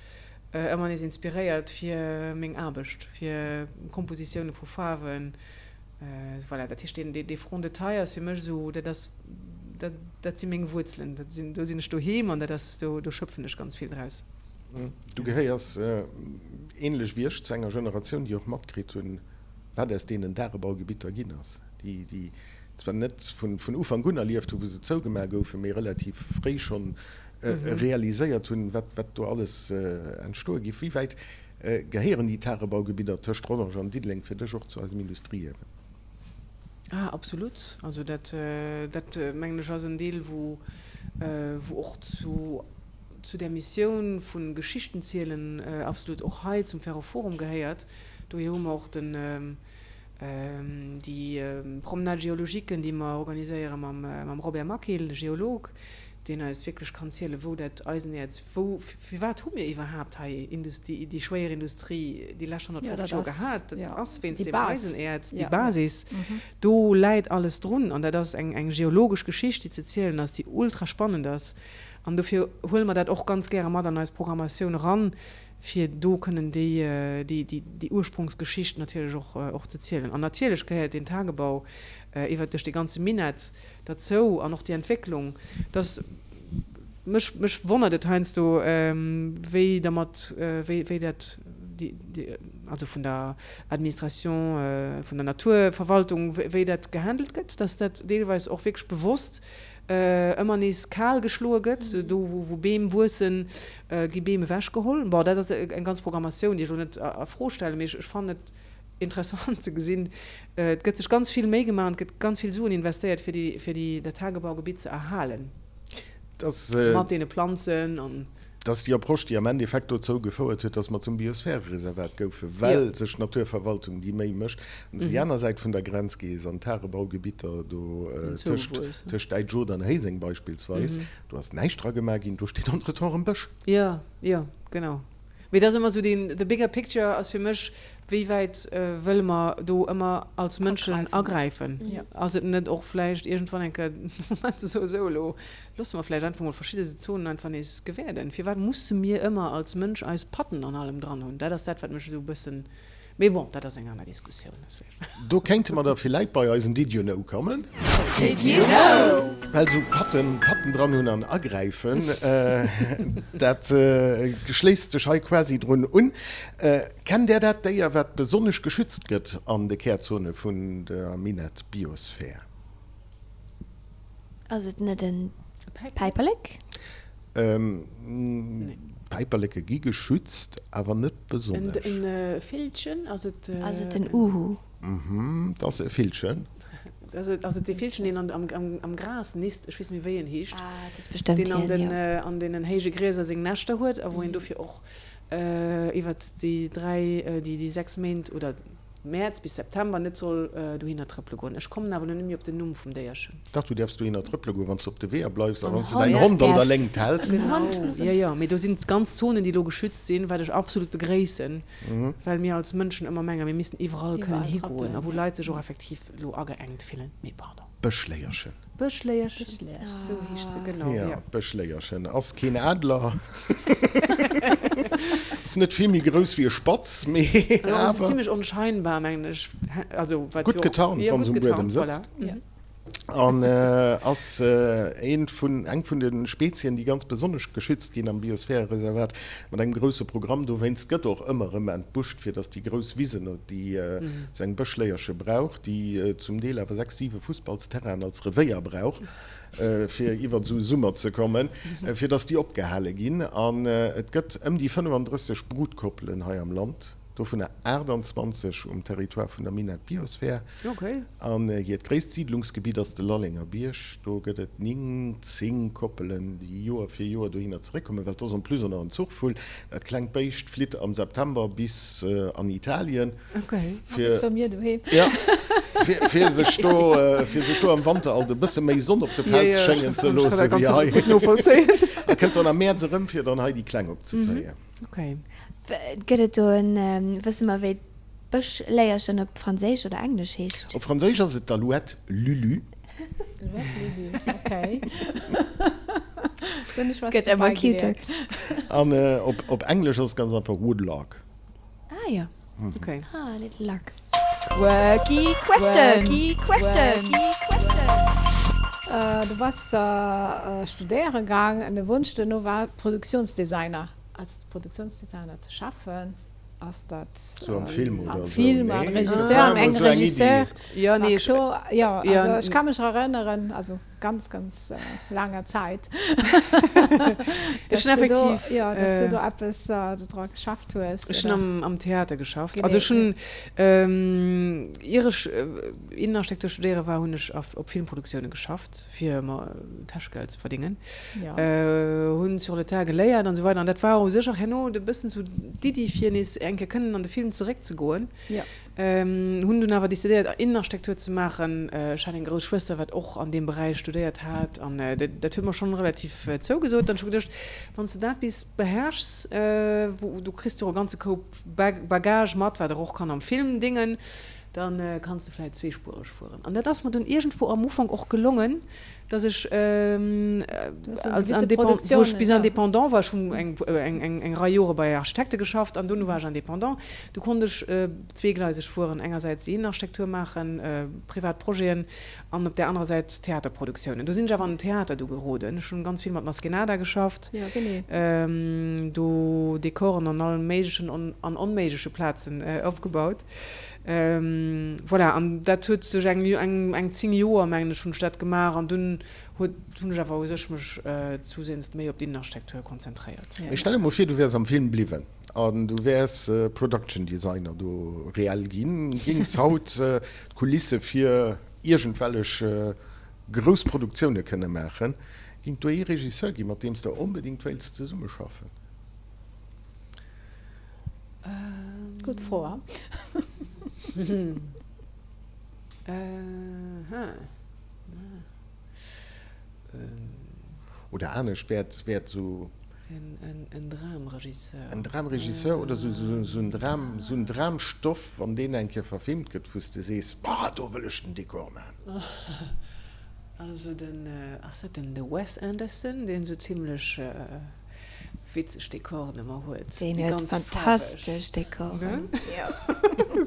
[SPEAKER 4] ëmmer nees inspiréiert fir meng Aarbecht, fir Kompositioune vu Faarwen. Voilà, dat heescht, dee Front de taille ass fir mech esou, dat ass, dat, dat si meng Wuerzelen, dat sinn, do sinn ech doheem an dat ass, do, do schöpfen ech ganz vill draus.
[SPEAKER 3] Du gehéiers, ähnlech wéi ech, zu enger Generatioun, déi och matkritt hunn, wat aus deenen Dagebaugebitter ginn ass, déi, déi zwar net vun, vun Ufank un erlieft hunn, wou se zougemaach goufen, mee relativ fréi schonn realiséiert hunn, wat, wat do alles entstoe giff. Wéi wäit gehéieren déi Tagebaugebidder tëscht Rodange an Diddeleng fir dech och zu eisem Industrieierwen?
[SPEAKER 4] Ah, absolut. Also dat, dat mengen ech ass en Deel, wou, wou och zu, zu där Missioun vu Geschichten zielen absolut och hei zum Ferroforum gehéiert. Dohier hu mer och den, déi Promenade géologique, déi mer organiséiere mam, mam Robert Maquil, Geolog, deen eis wierklech kann zielen, wou dat Eisenäerz, wou, firwat hu mir iwwerhaapt hei Industrie, déi schwéier Industrie déi lescht 150 Joer gehat? Dat ass wéinst deem Eisenäerz, déi Basis. Do läit alles drun an dat ass eng, eng geologesch Geschicht, déi ze zielen ass, déi ultra spannend ass. An dofir huele mer dat och ganz gäre mat an eis Programmatioun eran, fir do kënnen déi, déi, déi Ursprongsgeschicht natierlech och, och ze zielen. An natierlech gehéiert deen Tagebau iwwert duerch dee ganze Minett derzou an och déi Entwécklung, dass mech, mech wonnert et heiansdo, wéi dermat, wéi, wéi dat, déi, déi, also vun der Administration, vun der Naturverwaltung, wéi dat gehandelt gëtt, dass dat deelweis och wierklech bewosst ëmmer nees kal geschloe gëtt, do wou, wou Beem wuessen, gi Beem ewechgeholl. Bon, dat ass eng ganz Programmatioun, déi ech elo net a Fro stellen, mee ech, ech fannen et Interessant ze gesinn. Et gëtt sech ganz vill Méi gemaach an et gëtt ganz vill Suen investéiert, fir déi, fir déi, dat Tagebaugebitt ze erhalen.
[SPEAKER 3] Dass.
[SPEAKER 4] Mat deene Planzen an.
[SPEAKER 3] Dass déi Approche, déi am Endeffekt dozou gefouert huet, dass mer zum Biosphärereservat goufen, well sech d'Naturverwaltung déi Méi mécht. Wann s de déi aner Säit vun der Grenz gees, an d'Tagebaugebitter do tëscht, tëscht Däitsch-Oder an Héiseng beispillsweis, do ass näischt dra gemaach ginn, do steet entretemps erëm Bësch.
[SPEAKER 4] Jo, jo, genau. Mee et ass ëmmer esou deen, the bigger picture ass fir mech, wéi wäit wëlle mer do ëmmer als Mënschen agräifen? Ass et net och vläicht iergendwann eng Kéier de Moment ze soen, esou elo loosse mer vläicht einfach mol verschidde Zonen einfach nees gewäerden? Firwat musse mir ëmmer als Mënsch eis Patten an allem dran hunn? Dat ass dat, wat mech esou e bëssen. Mee bon, dat ass eng aner Diskussioun.
[SPEAKER 3] Do kéinte mer da villäit bei eisen Did you know kommen.
[SPEAKER 2] Did you know?
[SPEAKER 3] Well sou Patten, Patten dran hunn an agräifen, dat schléisst sech hei quasi drun un. Kennt Där dat Déier, wat besonnesch geschützt gëtt an de Kärzone vun der Minett Biosphär?
[SPEAKER 2] Ass et net en Päiperlek?
[SPEAKER 3] Päiperleke gi geschützt, awer net besonnesch.
[SPEAKER 4] En Villchen? Ass et.
[SPEAKER 2] Ass et en Uhu?
[SPEAKER 3] Mhm, et ass e Villchen.
[SPEAKER 4] Ass et dee Villchen, deen am Gras nist? Ech weess net méi, wéi en heescht.
[SPEAKER 2] Ah, et ass bestëmmt hien, jo.
[SPEAKER 4] Deen an deenen héije Grieser seng Näschter huet a wou een dofir och iwwert déi dräi, déi 6 Méint oder Mäerz bis September net soll dohinner trëppele goen. Ech kommen awer elo net méi op den Numm vum Déierchen.
[SPEAKER 3] Dach, du däerfs dohinner trëppele goen, wann s de op de Weeër bleifs a wann s de däin Hond an der Léngt häls.
[SPEAKER 4] Genau, jo, jo, mee do sinn ganz Zonen, déi elo geschützt sinn, wat ech absolut begréissen, well mir als Mënschen ëmmer mengen, mir missten iwwerall kënnen higoen a wou Leit sech och effektiv elo ageengt fillen. Mee pardon.
[SPEAKER 3] Bëschléierchen.
[SPEAKER 4] Bëschléierchen, esou heescht se, genau,
[SPEAKER 3] jo. Jo, d'Bëschléierchen ass keen Adler. Ass net vill méi grouss wéi e Spatz, mee
[SPEAKER 4] awer. Ass zimlech onscheinbar, mengen ech. Also,
[SPEAKER 3] wat jo. Gutt getarnt, wa se um Buedem sëtzt.
[SPEAKER 4] Voilà.
[SPEAKER 3] An ass eent vun, eng vun de Spezien, déi ganz besonnesch geschützt ginn am Biosphärereservat, mat engem grousse Programm. Dowéinst gëtt och ëmmer erëm entbuscht, fir datt déi grouss Wisen, déi esou eng Bëschléierche brauch, déi zum Deel awer 6, 7 Fussballsterrainen als Revéier brauch, fir iwwer esou e Summer ze kommen, fir datt déi opgehale ginn. An et gëtt ëm déi 35 Brutkoppelen hei am Land, dovunner 28 um Territoire vun der Minett Biosphere. An hiert gréisst Siidlungsgebitt ass de Lallenger Bierg. Do gëtt et 19 Koppelen, déi Joer fir Joer dohinner zeréckkommen, well et ass en plus och nach en Zuchvull. Dat klengt Béischt flitt am September bis an Italien.
[SPEAKER 5] Fir,
[SPEAKER 3] fir sech do, fir sech do am Wanter alt e bësse méi Sonn op de Pelz schéngen ze loosse wéi hei. A kënnt dann am Mäerz erëm, fir dann hei déi Kleng opzezéien.
[SPEAKER 2] Gëtt et do en, wësse mer wéi d'Bëschléierchen op Franséisch oder Englesch heescht?
[SPEAKER 3] Op Franséisch ass et d'Alouette lulu.
[SPEAKER 2] Gëtt ëmmer cuter.
[SPEAKER 3] An op Englesch ass et ganz einfach Woodlark.
[SPEAKER 2] Ah jo. Okay. Ah, little lark.
[SPEAKER 6] Quirky question. Quirky question.
[SPEAKER 5] Du bass studéiere gaang an de Wonsch duerno war Produktionsdesigner, als Produktionsdesigner ze schaffen. Ass dat
[SPEAKER 3] Sou am Film oder
[SPEAKER 5] am
[SPEAKER 3] sou?
[SPEAKER 5] Film, am
[SPEAKER 3] Nee,
[SPEAKER 5] Regisseur, am
[SPEAKER 3] war
[SPEAKER 5] eng
[SPEAKER 3] emol sou eng
[SPEAKER 5] Regisseur,
[SPEAKER 3] Iddi.
[SPEAKER 4] Jo, nee, ech,
[SPEAKER 5] Acteur, jo,
[SPEAKER 4] jo,
[SPEAKER 5] also ech ka mech erënneren, also ganz, ganz laanger Zäit,
[SPEAKER 4] ech
[SPEAKER 5] dass
[SPEAKER 4] hunn
[SPEAKER 5] du do,
[SPEAKER 4] effektiv,
[SPEAKER 5] jo, dass du do eppes dodra geschafft hues,
[SPEAKER 4] ech hunn
[SPEAKER 5] oder?
[SPEAKER 4] am, am Theater geschafft. Also
[SPEAKER 5] Genee,
[SPEAKER 4] ech hunn, ier ech Innenarchitektur studéiere war, hunn ech op Filmproduktioune geschafft, fir mer Täschegeld ze verdéngen.
[SPEAKER 5] Ja.
[SPEAKER 4] Hunn sur le tas geléiert an esou weider. An dat war u sech och herno e bëssen esou d'Iddi, fir nees eng Kéier kënnen an de Film zeréckzegoen.
[SPEAKER 5] Ja.
[SPEAKER 4] Hunn dunn awer decidéiert, Innenarchitektur ze maachen. Ech hat eng grouss Schwëster, wat och an deem Beräich studéiert hat an dat huet mer schonn relativ zougesot. Dann hu ech geduecht, wann s de dat bis beherrschs, wou du kriss jo och e ganze Koup Bagage mat, wat der och kann am Film déngen, da kanns de vläicht zweespuereg fueren. An dat ass mer dunn iergendwou am Ufank och gelongen, dass ech als Indépendant, wou ech bis Indépendant war, ech hunn eng Rei Jore bei Architekte geschafft an dono war ech Indépendant, du konnt ech zweegleiseg fueren, engersäits déi Innenarchitektur maachen, privat Projeten an op där anerer Säit Theaterproduktiounen. Do sinn ech awer an den Theater du geroden. Ech hunn ganz vill mat Maskénada geschafft, do Dekoren an all méiglechen an onméigleche Plazen opgebaut. Voilà, an dat huet sech eng, eng, eng 10 Joer, mengen ech, hunn ech dat gemaach an dunn huet, hunn ech awer u sech mech zusehends méi op d'Innenarchitektur konzentréiert.
[SPEAKER 3] Mee stell der mol vir, du wäers am Film bliwwen an du wäers Production Designer do reell ginn, géings haut d'Kulisse fir iergendwellech grouss Produktioune kënne maachen. Géing et do ee Regisseur ginn, mat deem s de onbedéngt wéilts zesummeschaffen?
[SPEAKER 5] Gutt Fro.
[SPEAKER 3] Oder anescht, wäert wäert sou.
[SPEAKER 4] En Dramregisseur.
[SPEAKER 3] En Dramregisseur oder sou sou en Dram, sou en Dramstoff, wann deen eng Kéier verfilmt gëtt, wou s de sees, Bah, do wëll ech den Dekor maachen.
[SPEAKER 4] Also den, ass dat den de Wes Anderson, deen sou zimlech. witzeg Dekoren ëmmer huet.
[SPEAKER 2] Deen
[SPEAKER 4] Déi
[SPEAKER 2] huet
[SPEAKER 4] ganz faarweg.
[SPEAKER 2] fantastesch Dekoren.
[SPEAKER 4] Ne?
[SPEAKER 2] Jo.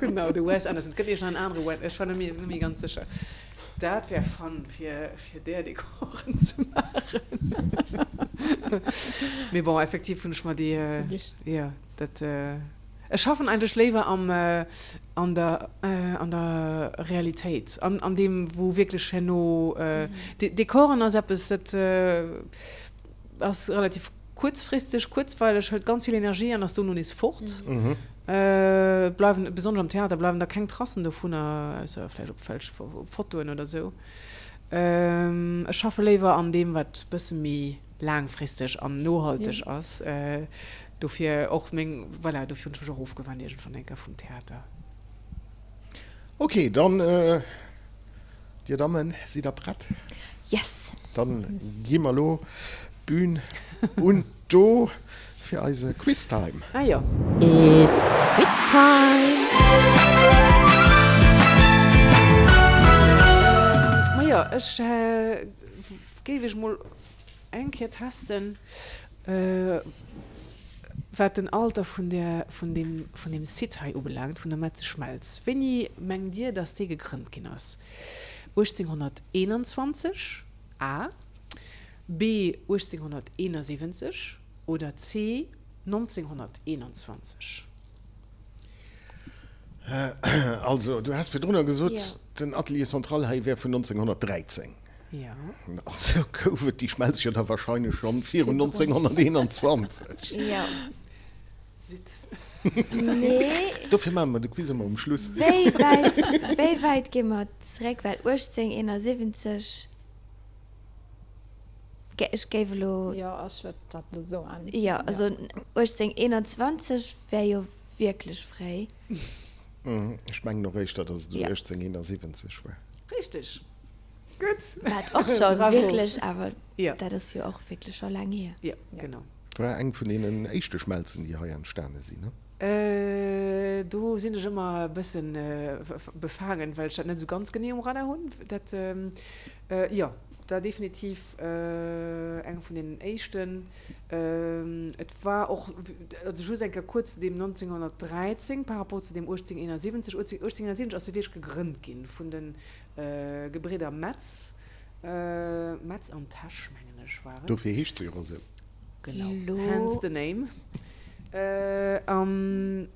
[SPEAKER 4] Genau, de Wes Anderson. Et gëtt nämlech nach en anere Wes, ech war net méi, net méi ganz sécher. Dat wär fun, fir, fir där Dekoren ze maachen. Mee bon, effektiv hunn ech mer déi, jo, dat. Ech schaffen eigentlech léiwer am, an der, an der Realitéit, an, an deem, wou wierklech herno, Dekoren ass eppes, dat ass relativ kuerzfristeg, kuerzweileg, hëlt ganz vill Energie an ass dono nees fort. Bleiwen, besonnesch am Theater, bleiwen da keng Tracen dovunner, ausser vläicht op welch, op Fotoen oder esou. Ech schaffe léiwer an deem, wat bësse méi laangfristeg an nohalteg ass. Dofir och meng, voilà, dofir hunn ech mech och ofgewannt iergendwann eng Kéier vum Theater.
[SPEAKER 3] Ok, dann, Dir Dammen, sidd der prett?
[SPEAKER 2] Yes!
[SPEAKER 3] Dann gi mer elo d'Bün un d'Do fir eise Quiztime.
[SPEAKER 4] Ah jo.
[SPEAKER 6] It's Quiz Time!
[SPEAKER 4] Majo, ech géif iech mol eng Kéier testen, wat den Alter vun der, vun deem, vun deem Site hei ubelaangt, vun der Metzeschmelz. Wéini mengt Dir, datt dee gegrënnt ginn ass? 1821, A, B, 1871 oder C, 1921?
[SPEAKER 3] Also, du has virdrunner gesot, den Atelier central hei wär vun 1913.
[SPEAKER 4] Jo.
[SPEAKER 3] Also gouf et déi Schmelz jo da wahrscheinlech schonn virun 1921.
[SPEAKER 2] Jo.
[SPEAKER 4] Sidd.
[SPEAKER 2] Mee.
[SPEAKER 3] Dofir maache mer de Quiz ëmmer um Schluss.
[SPEAKER 2] Wéi wäit, wéi wäit gi mer zeréck? Well 1871, ech géif elo.
[SPEAKER 5] Jo, ech wërt dat elo soen.
[SPEAKER 2] Jo, also 1821 wär jo wierklech fréi.
[SPEAKER 3] Ech mengen och éischter, datt et esou 1871 war.
[SPEAKER 4] Richteg. Gutt.
[SPEAKER 2] Wat och scho
[SPEAKER 4] Bravo.
[SPEAKER 2] wierklech, awer
[SPEAKER 4] Ja.
[SPEAKER 2] dat ass jo och wierklech scho laang hier.
[SPEAKER 4] Ja, genau.
[SPEAKER 3] War eng vun deenen éischte Schmelzen, déi hei entstane sinn, ne?
[SPEAKER 4] Do sinn ech ëmmer e bëssen befaangen, well ech dat net esou ganz genee um Radar hunn. Dat, jo, war definitiv eng vun deenen éischten. Et war och, also just eng Kéier kuerz zu deem 1913 par rapport zu deem 1871. 1871 ass se wierklech gegrënnt ginn vun de Gebridder Metz, Metz an Tesch, mengen ech, war et.
[SPEAKER 3] Dofir heescht se jo och esou.
[SPEAKER 4] Genau, hence the name. An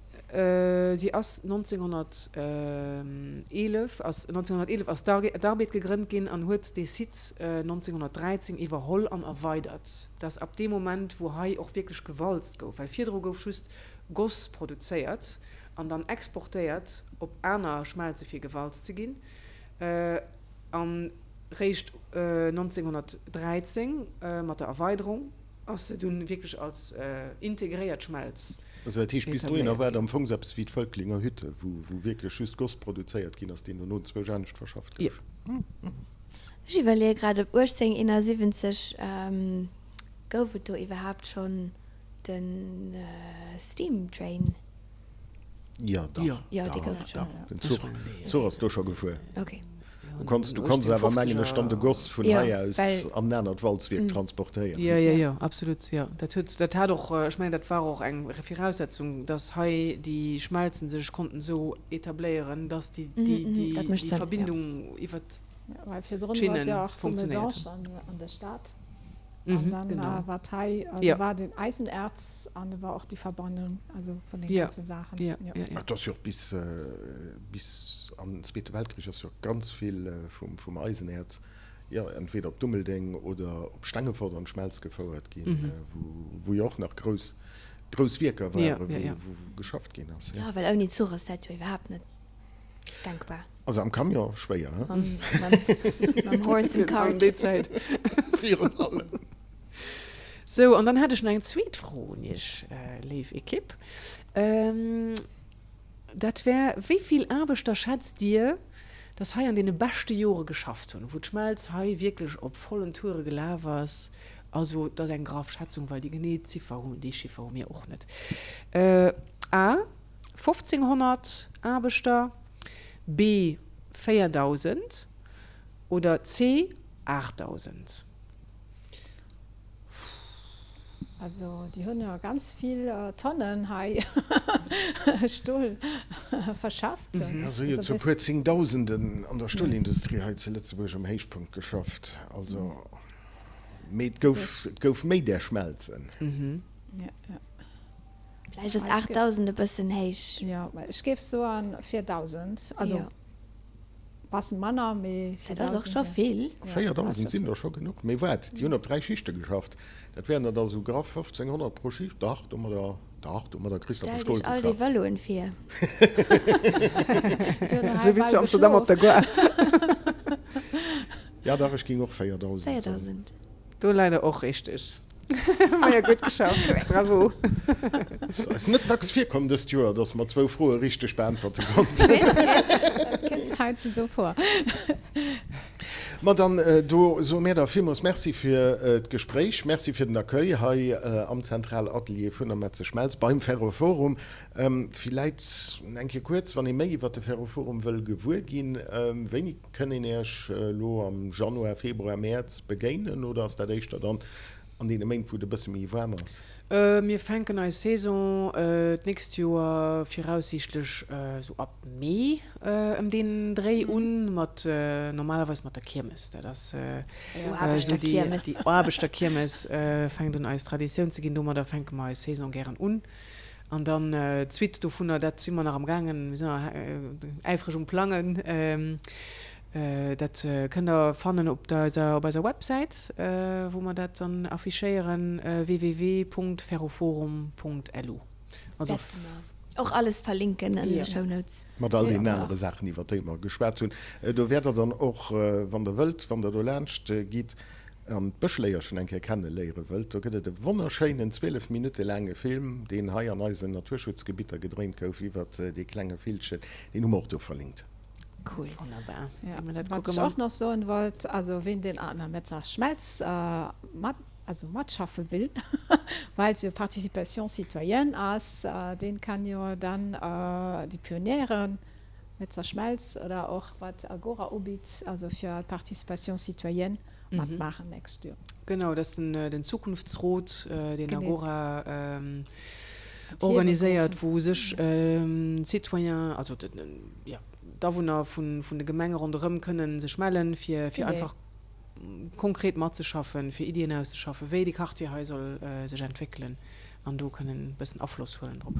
[SPEAKER 4] si ass 1911 ass 1911 ass d'Arbed gegrënnt ginn an huet dee Site 1913 iwwerholl an erweidert. Dat ass ab deem Moment, wou hei och wierklech gewalzt gouf, well virdru gouf just Goss produzéiert an dann exportéiert op aner Schmelze fir gewalzt ze ginn. An réischt 1913 mat der Erweiderung ass se dunn wierklech als integréiert Schmelz
[SPEAKER 3] Also dat heescht, bis dohinner
[SPEAKER 4] etabléiert
[SPEAKER 3] war et
[SPEAKER 4] ginn.
[SPEAKER 3] am Fong sou eppes wéi d'Völklinger Hütte, wou wou wierklech just Goss produzéiert ginn ass, deen dono zwousch anescht verschafft
[SPEAKER 4] Jo.
[SPEAKER 3] gouf.
[SPEAKER 2] Ech iwwerleeë grad, op 1871 gouf et do iwwerhaapt schonn de Steam Train?
[SPEAKER 3] Jo, dach,
[SPEAKER 4] Jo.
[SPEAKER 2] Jo, dee
[SPEAKER 3] dach,
[SPEAKER 2] gouf et schonn.
[SPEAKER 3] dach. Den Zuch, Zuch ass do scho gefuer.
[SPEAKER 2] Okay.
[SPEAKER 3] Du kanns, du kanns awer, mengen ech, dann de Goss vun
[SPEAKER 2] Jo,
[SPEAKER 3] hei aus
[SPEAKER 2] well.
[SPEAKER 3] an en anert Walzwierk transportéieren.
[SPEAKER 4] Jo, jo, jo, absolut, jo. Dat huet, dat hat och, ech mengen, dat war och eng Viraussetzung, dass hei déi Schmelzen sech konnten esou etabléieren, dass déi, déi, déi,
[SPEAKER 2] Dat mécht
[SPEAKER 4] déi
[SPEAKER 2] Sënn, jo.
[SPEAKER 4] Verbindung iwwert
[SPEAKER 5] Ja, well virdrun war et
[SPEAKER 4] d'Schinne
[SPEAKER 5] jo och de
[SPEAKER 4] funktionéiert
[SPEAKER 5] Medange
[SPEAKER 4] hunn.
[SPEAKER 5] an, an der Stad. An dann
[SPEAKER 4] Genau.
[SPEAKER 5] war d'hei, also
[SPEAKER 4] Ja.
[SPEAKER 5] war den Eisenerz an da war och déi Verbrennung, also vun den
[SPEAKER 4] Ja.
[SPEAKER 5] ganzen Saachen.
[SPEAKER 4] Ja,
[SPEAKER 5] Jo.
[SPEAKER 4] ja, ja.
[SPEAKER 3] Et ass jo och bis, bis an den Zweete Weltkrich ass jo ganz vill vum, vum Eisenerz, jo, entweder op Dummeldeng oder op Stengefort an d'Schmelz gefouert ginn, wou, wou jo och nach grouss, grouss Wierker
[SPEAKER 4] Ja,
[SPEAKER 3] waren,
[SPEAKER 4] ja,
[SPEAKER 3] wou,
[SPEAKER 4] ja.
[SPEAKER 3] wou geschafft ginn ass.
[SPEAKER 2] Ja, well ouni Zuch ass dat jo iwwerhaapt net denkbar.
[SPEAKER 3] Also am Camion schwéier, he?
[SPEAKER 2] Mam Horse and Cart.
[SPEAKER 4] An déi Zäit.
[SPEAKER 3] Virun allem.
[SPEAKER 4] Sou, an dann hätt ech nach eng zweet Fro un Iech, léif Ekipp. Dat wär, Wéi vill Aarbechter schätzt Dir, dass hei an deene beschte Jore geschafft hunn, wou d'Schmelz hei wierklech op vollen Toure gelaf ass? Also, dat ass eng graff Schätzung, well déi genee Ziffer hunn, déi Chiffer hu mir och net. A, 1500 Aarbechter, B 4000 oder C 8000?
[SPEAKER 5] Also déi hunn jo ganz vill Tonnen hei Stol verschafft.
[SPEAKER 3] Jo, se hu jo zu e puer Zéngdausenden an der Stolindustrie hei zu Lëtzebuerg um Héichpunkt geschafft. Also, mee et gouf, et gouf méi där Schmelzen.
[SPEAKER 2] Vläicht ass 8.000 e bëssen héich.
[SPEAKER 5] Jo, ech géif soen 4.000. Also Bessen manner, mee
[SPEAKER 2] 4.000. Dat ass och scho vill.
[SPEAKER 3] 4.000 sinn der scho genuch. Mee waart, déi hunn op 3 Schichte geschafft. Dat wären der da sou graff 1.500 pro Schicht. Dach, domadder, dach, domadder kriss der
[SPEAKER 2] Stellt iech all déi Vëloen vir.
[SPEAKER 4] Esou wéi zu Amsterdam op der Gare.
[SPEAKER 3] Ja, dach, ech géing och 4.000 soen.
[SPEAKER 2] 4.000.
[SPEAKER 4] Do leider och richteg. Maja, gutt geschafft. Bravo.
[SPEAKER 3] Ass net dacks virkomm dëst Joer, dass mer zwou Froe richteg beäntwerte konnten.
[SPEAKER 5] Dat kënnt heiansdo vor.
[SPEAKER 3] Ma dann do soe mir der villmools Merci fir d'Gespréich, Merci fir den Accueil hei am Zentralatelier vun der Metzeschmelz beim Ferroforum. Villäit eng Kéier kuerz, wann ee méi iwwert de Ferroforum wëll gewuer ginn, wéini Kënn een Iech elo am Januar, Februar, Mäerz begéinen oder ass dat éischter dann an deene Méint, wou et e bësse méi waarm ass?
[SPEAKER 4] Mir fänken eis Saison d'nächst Joer viraussiichtlech esou ab Mee ëm deen Dréi un, mat normalerweis mat der Kiermes. Dat ass esou déi Aarbechterkiermes fänkt un eis Traditioun ze ginn. Domadder fänke mer eis Saison gären un. An dann d'Suite dovunner, dat si mer nach am gaangen, mir sinn nach äifreg um Plangen. Dat kënnt Der fannen op eiser, op eiser Websäit, wou mer dat dann affichéieren, www.ferroforum.lu.
[SPEAKER 2] Also. Wäerte mer och alles verlinken an de Shownotes.
[SPEAKER 3] Mat all deenen anere Saachen, iwwert déi mer geschwat hunn. Do wäert Der dann och, wann Der wëllt, wann Der do laanscht gitt, an d'Bëschléierchen eng Kéier kenne léiere wëllt, do gëtt et e wonnerschéinen 12 Minutte laange Film, deen hei an eisen Naturschutzgebitter gedréint gouf iwwert dee klenge Villchen. Deen hu mer och do verlinkt.
[SPEAKER 2] Cool.
[SPEAKER 4] Wonnerbar.
[SPEAKER 5] Ja, wat ech och nach soen wollt, also ween den an der Metzer Schmelz mat, also matschaffe will, well se jo Participation citoyenne ass, deen kann jo dann déi Pionnieren, Metzer Schmelz oder och wat Agora ubitt, also fir d'Participation citoyenne matmaachen nächst Joer.
[SPEAKER 4] Genau, dat ass den Zukunftsrot, deen Agora organiséiert, wou u sech d'Citoyens, also d'Awunner vun de Gemenge ronderëm kënne sech mellen, fir einfach konkret matzeschaffen, fir Iddien auszeschaffen, wéi de Quartier hei soll sech entwéckelen an do kënnen e bëssen Afloss huelen drop.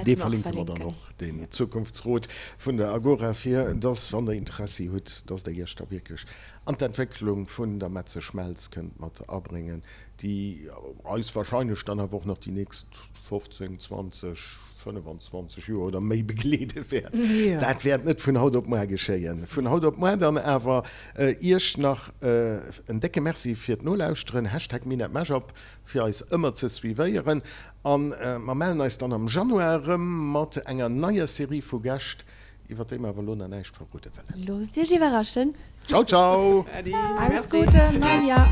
[SPEAKER 3] Dee verlinke mer dann och, den Zukunftsrot vun der Agora, fir dass, wann der Interessi hutt, dass der Iech da wierklech an d'Entwécklung vun der Metzeschmelz kënnt mat abréngen, déi eis wahrscheinlech dann awer och nach déi nächst 15, 20, 25 Joer oder méi begleede wäert. Dat wäert net vun haut op muar geschéien. Vun haut op muar dann awer Iech nach en décke Merci fir d'Nolauschteren, Hashtag MinetMashup fir eis ëmmer ze suivéieren an mer mellen eis dann am Januar erëm mat enger neier Serie vu Gäscht, iwwer déi mer awer elo nach näischt verrode wëllen.
[SPEAKER 2] Loosst Iech iwwerraschen!
[SPEAKER 3] Ciao ciao!
[SPEAKER 5] Alles Gute, Maja!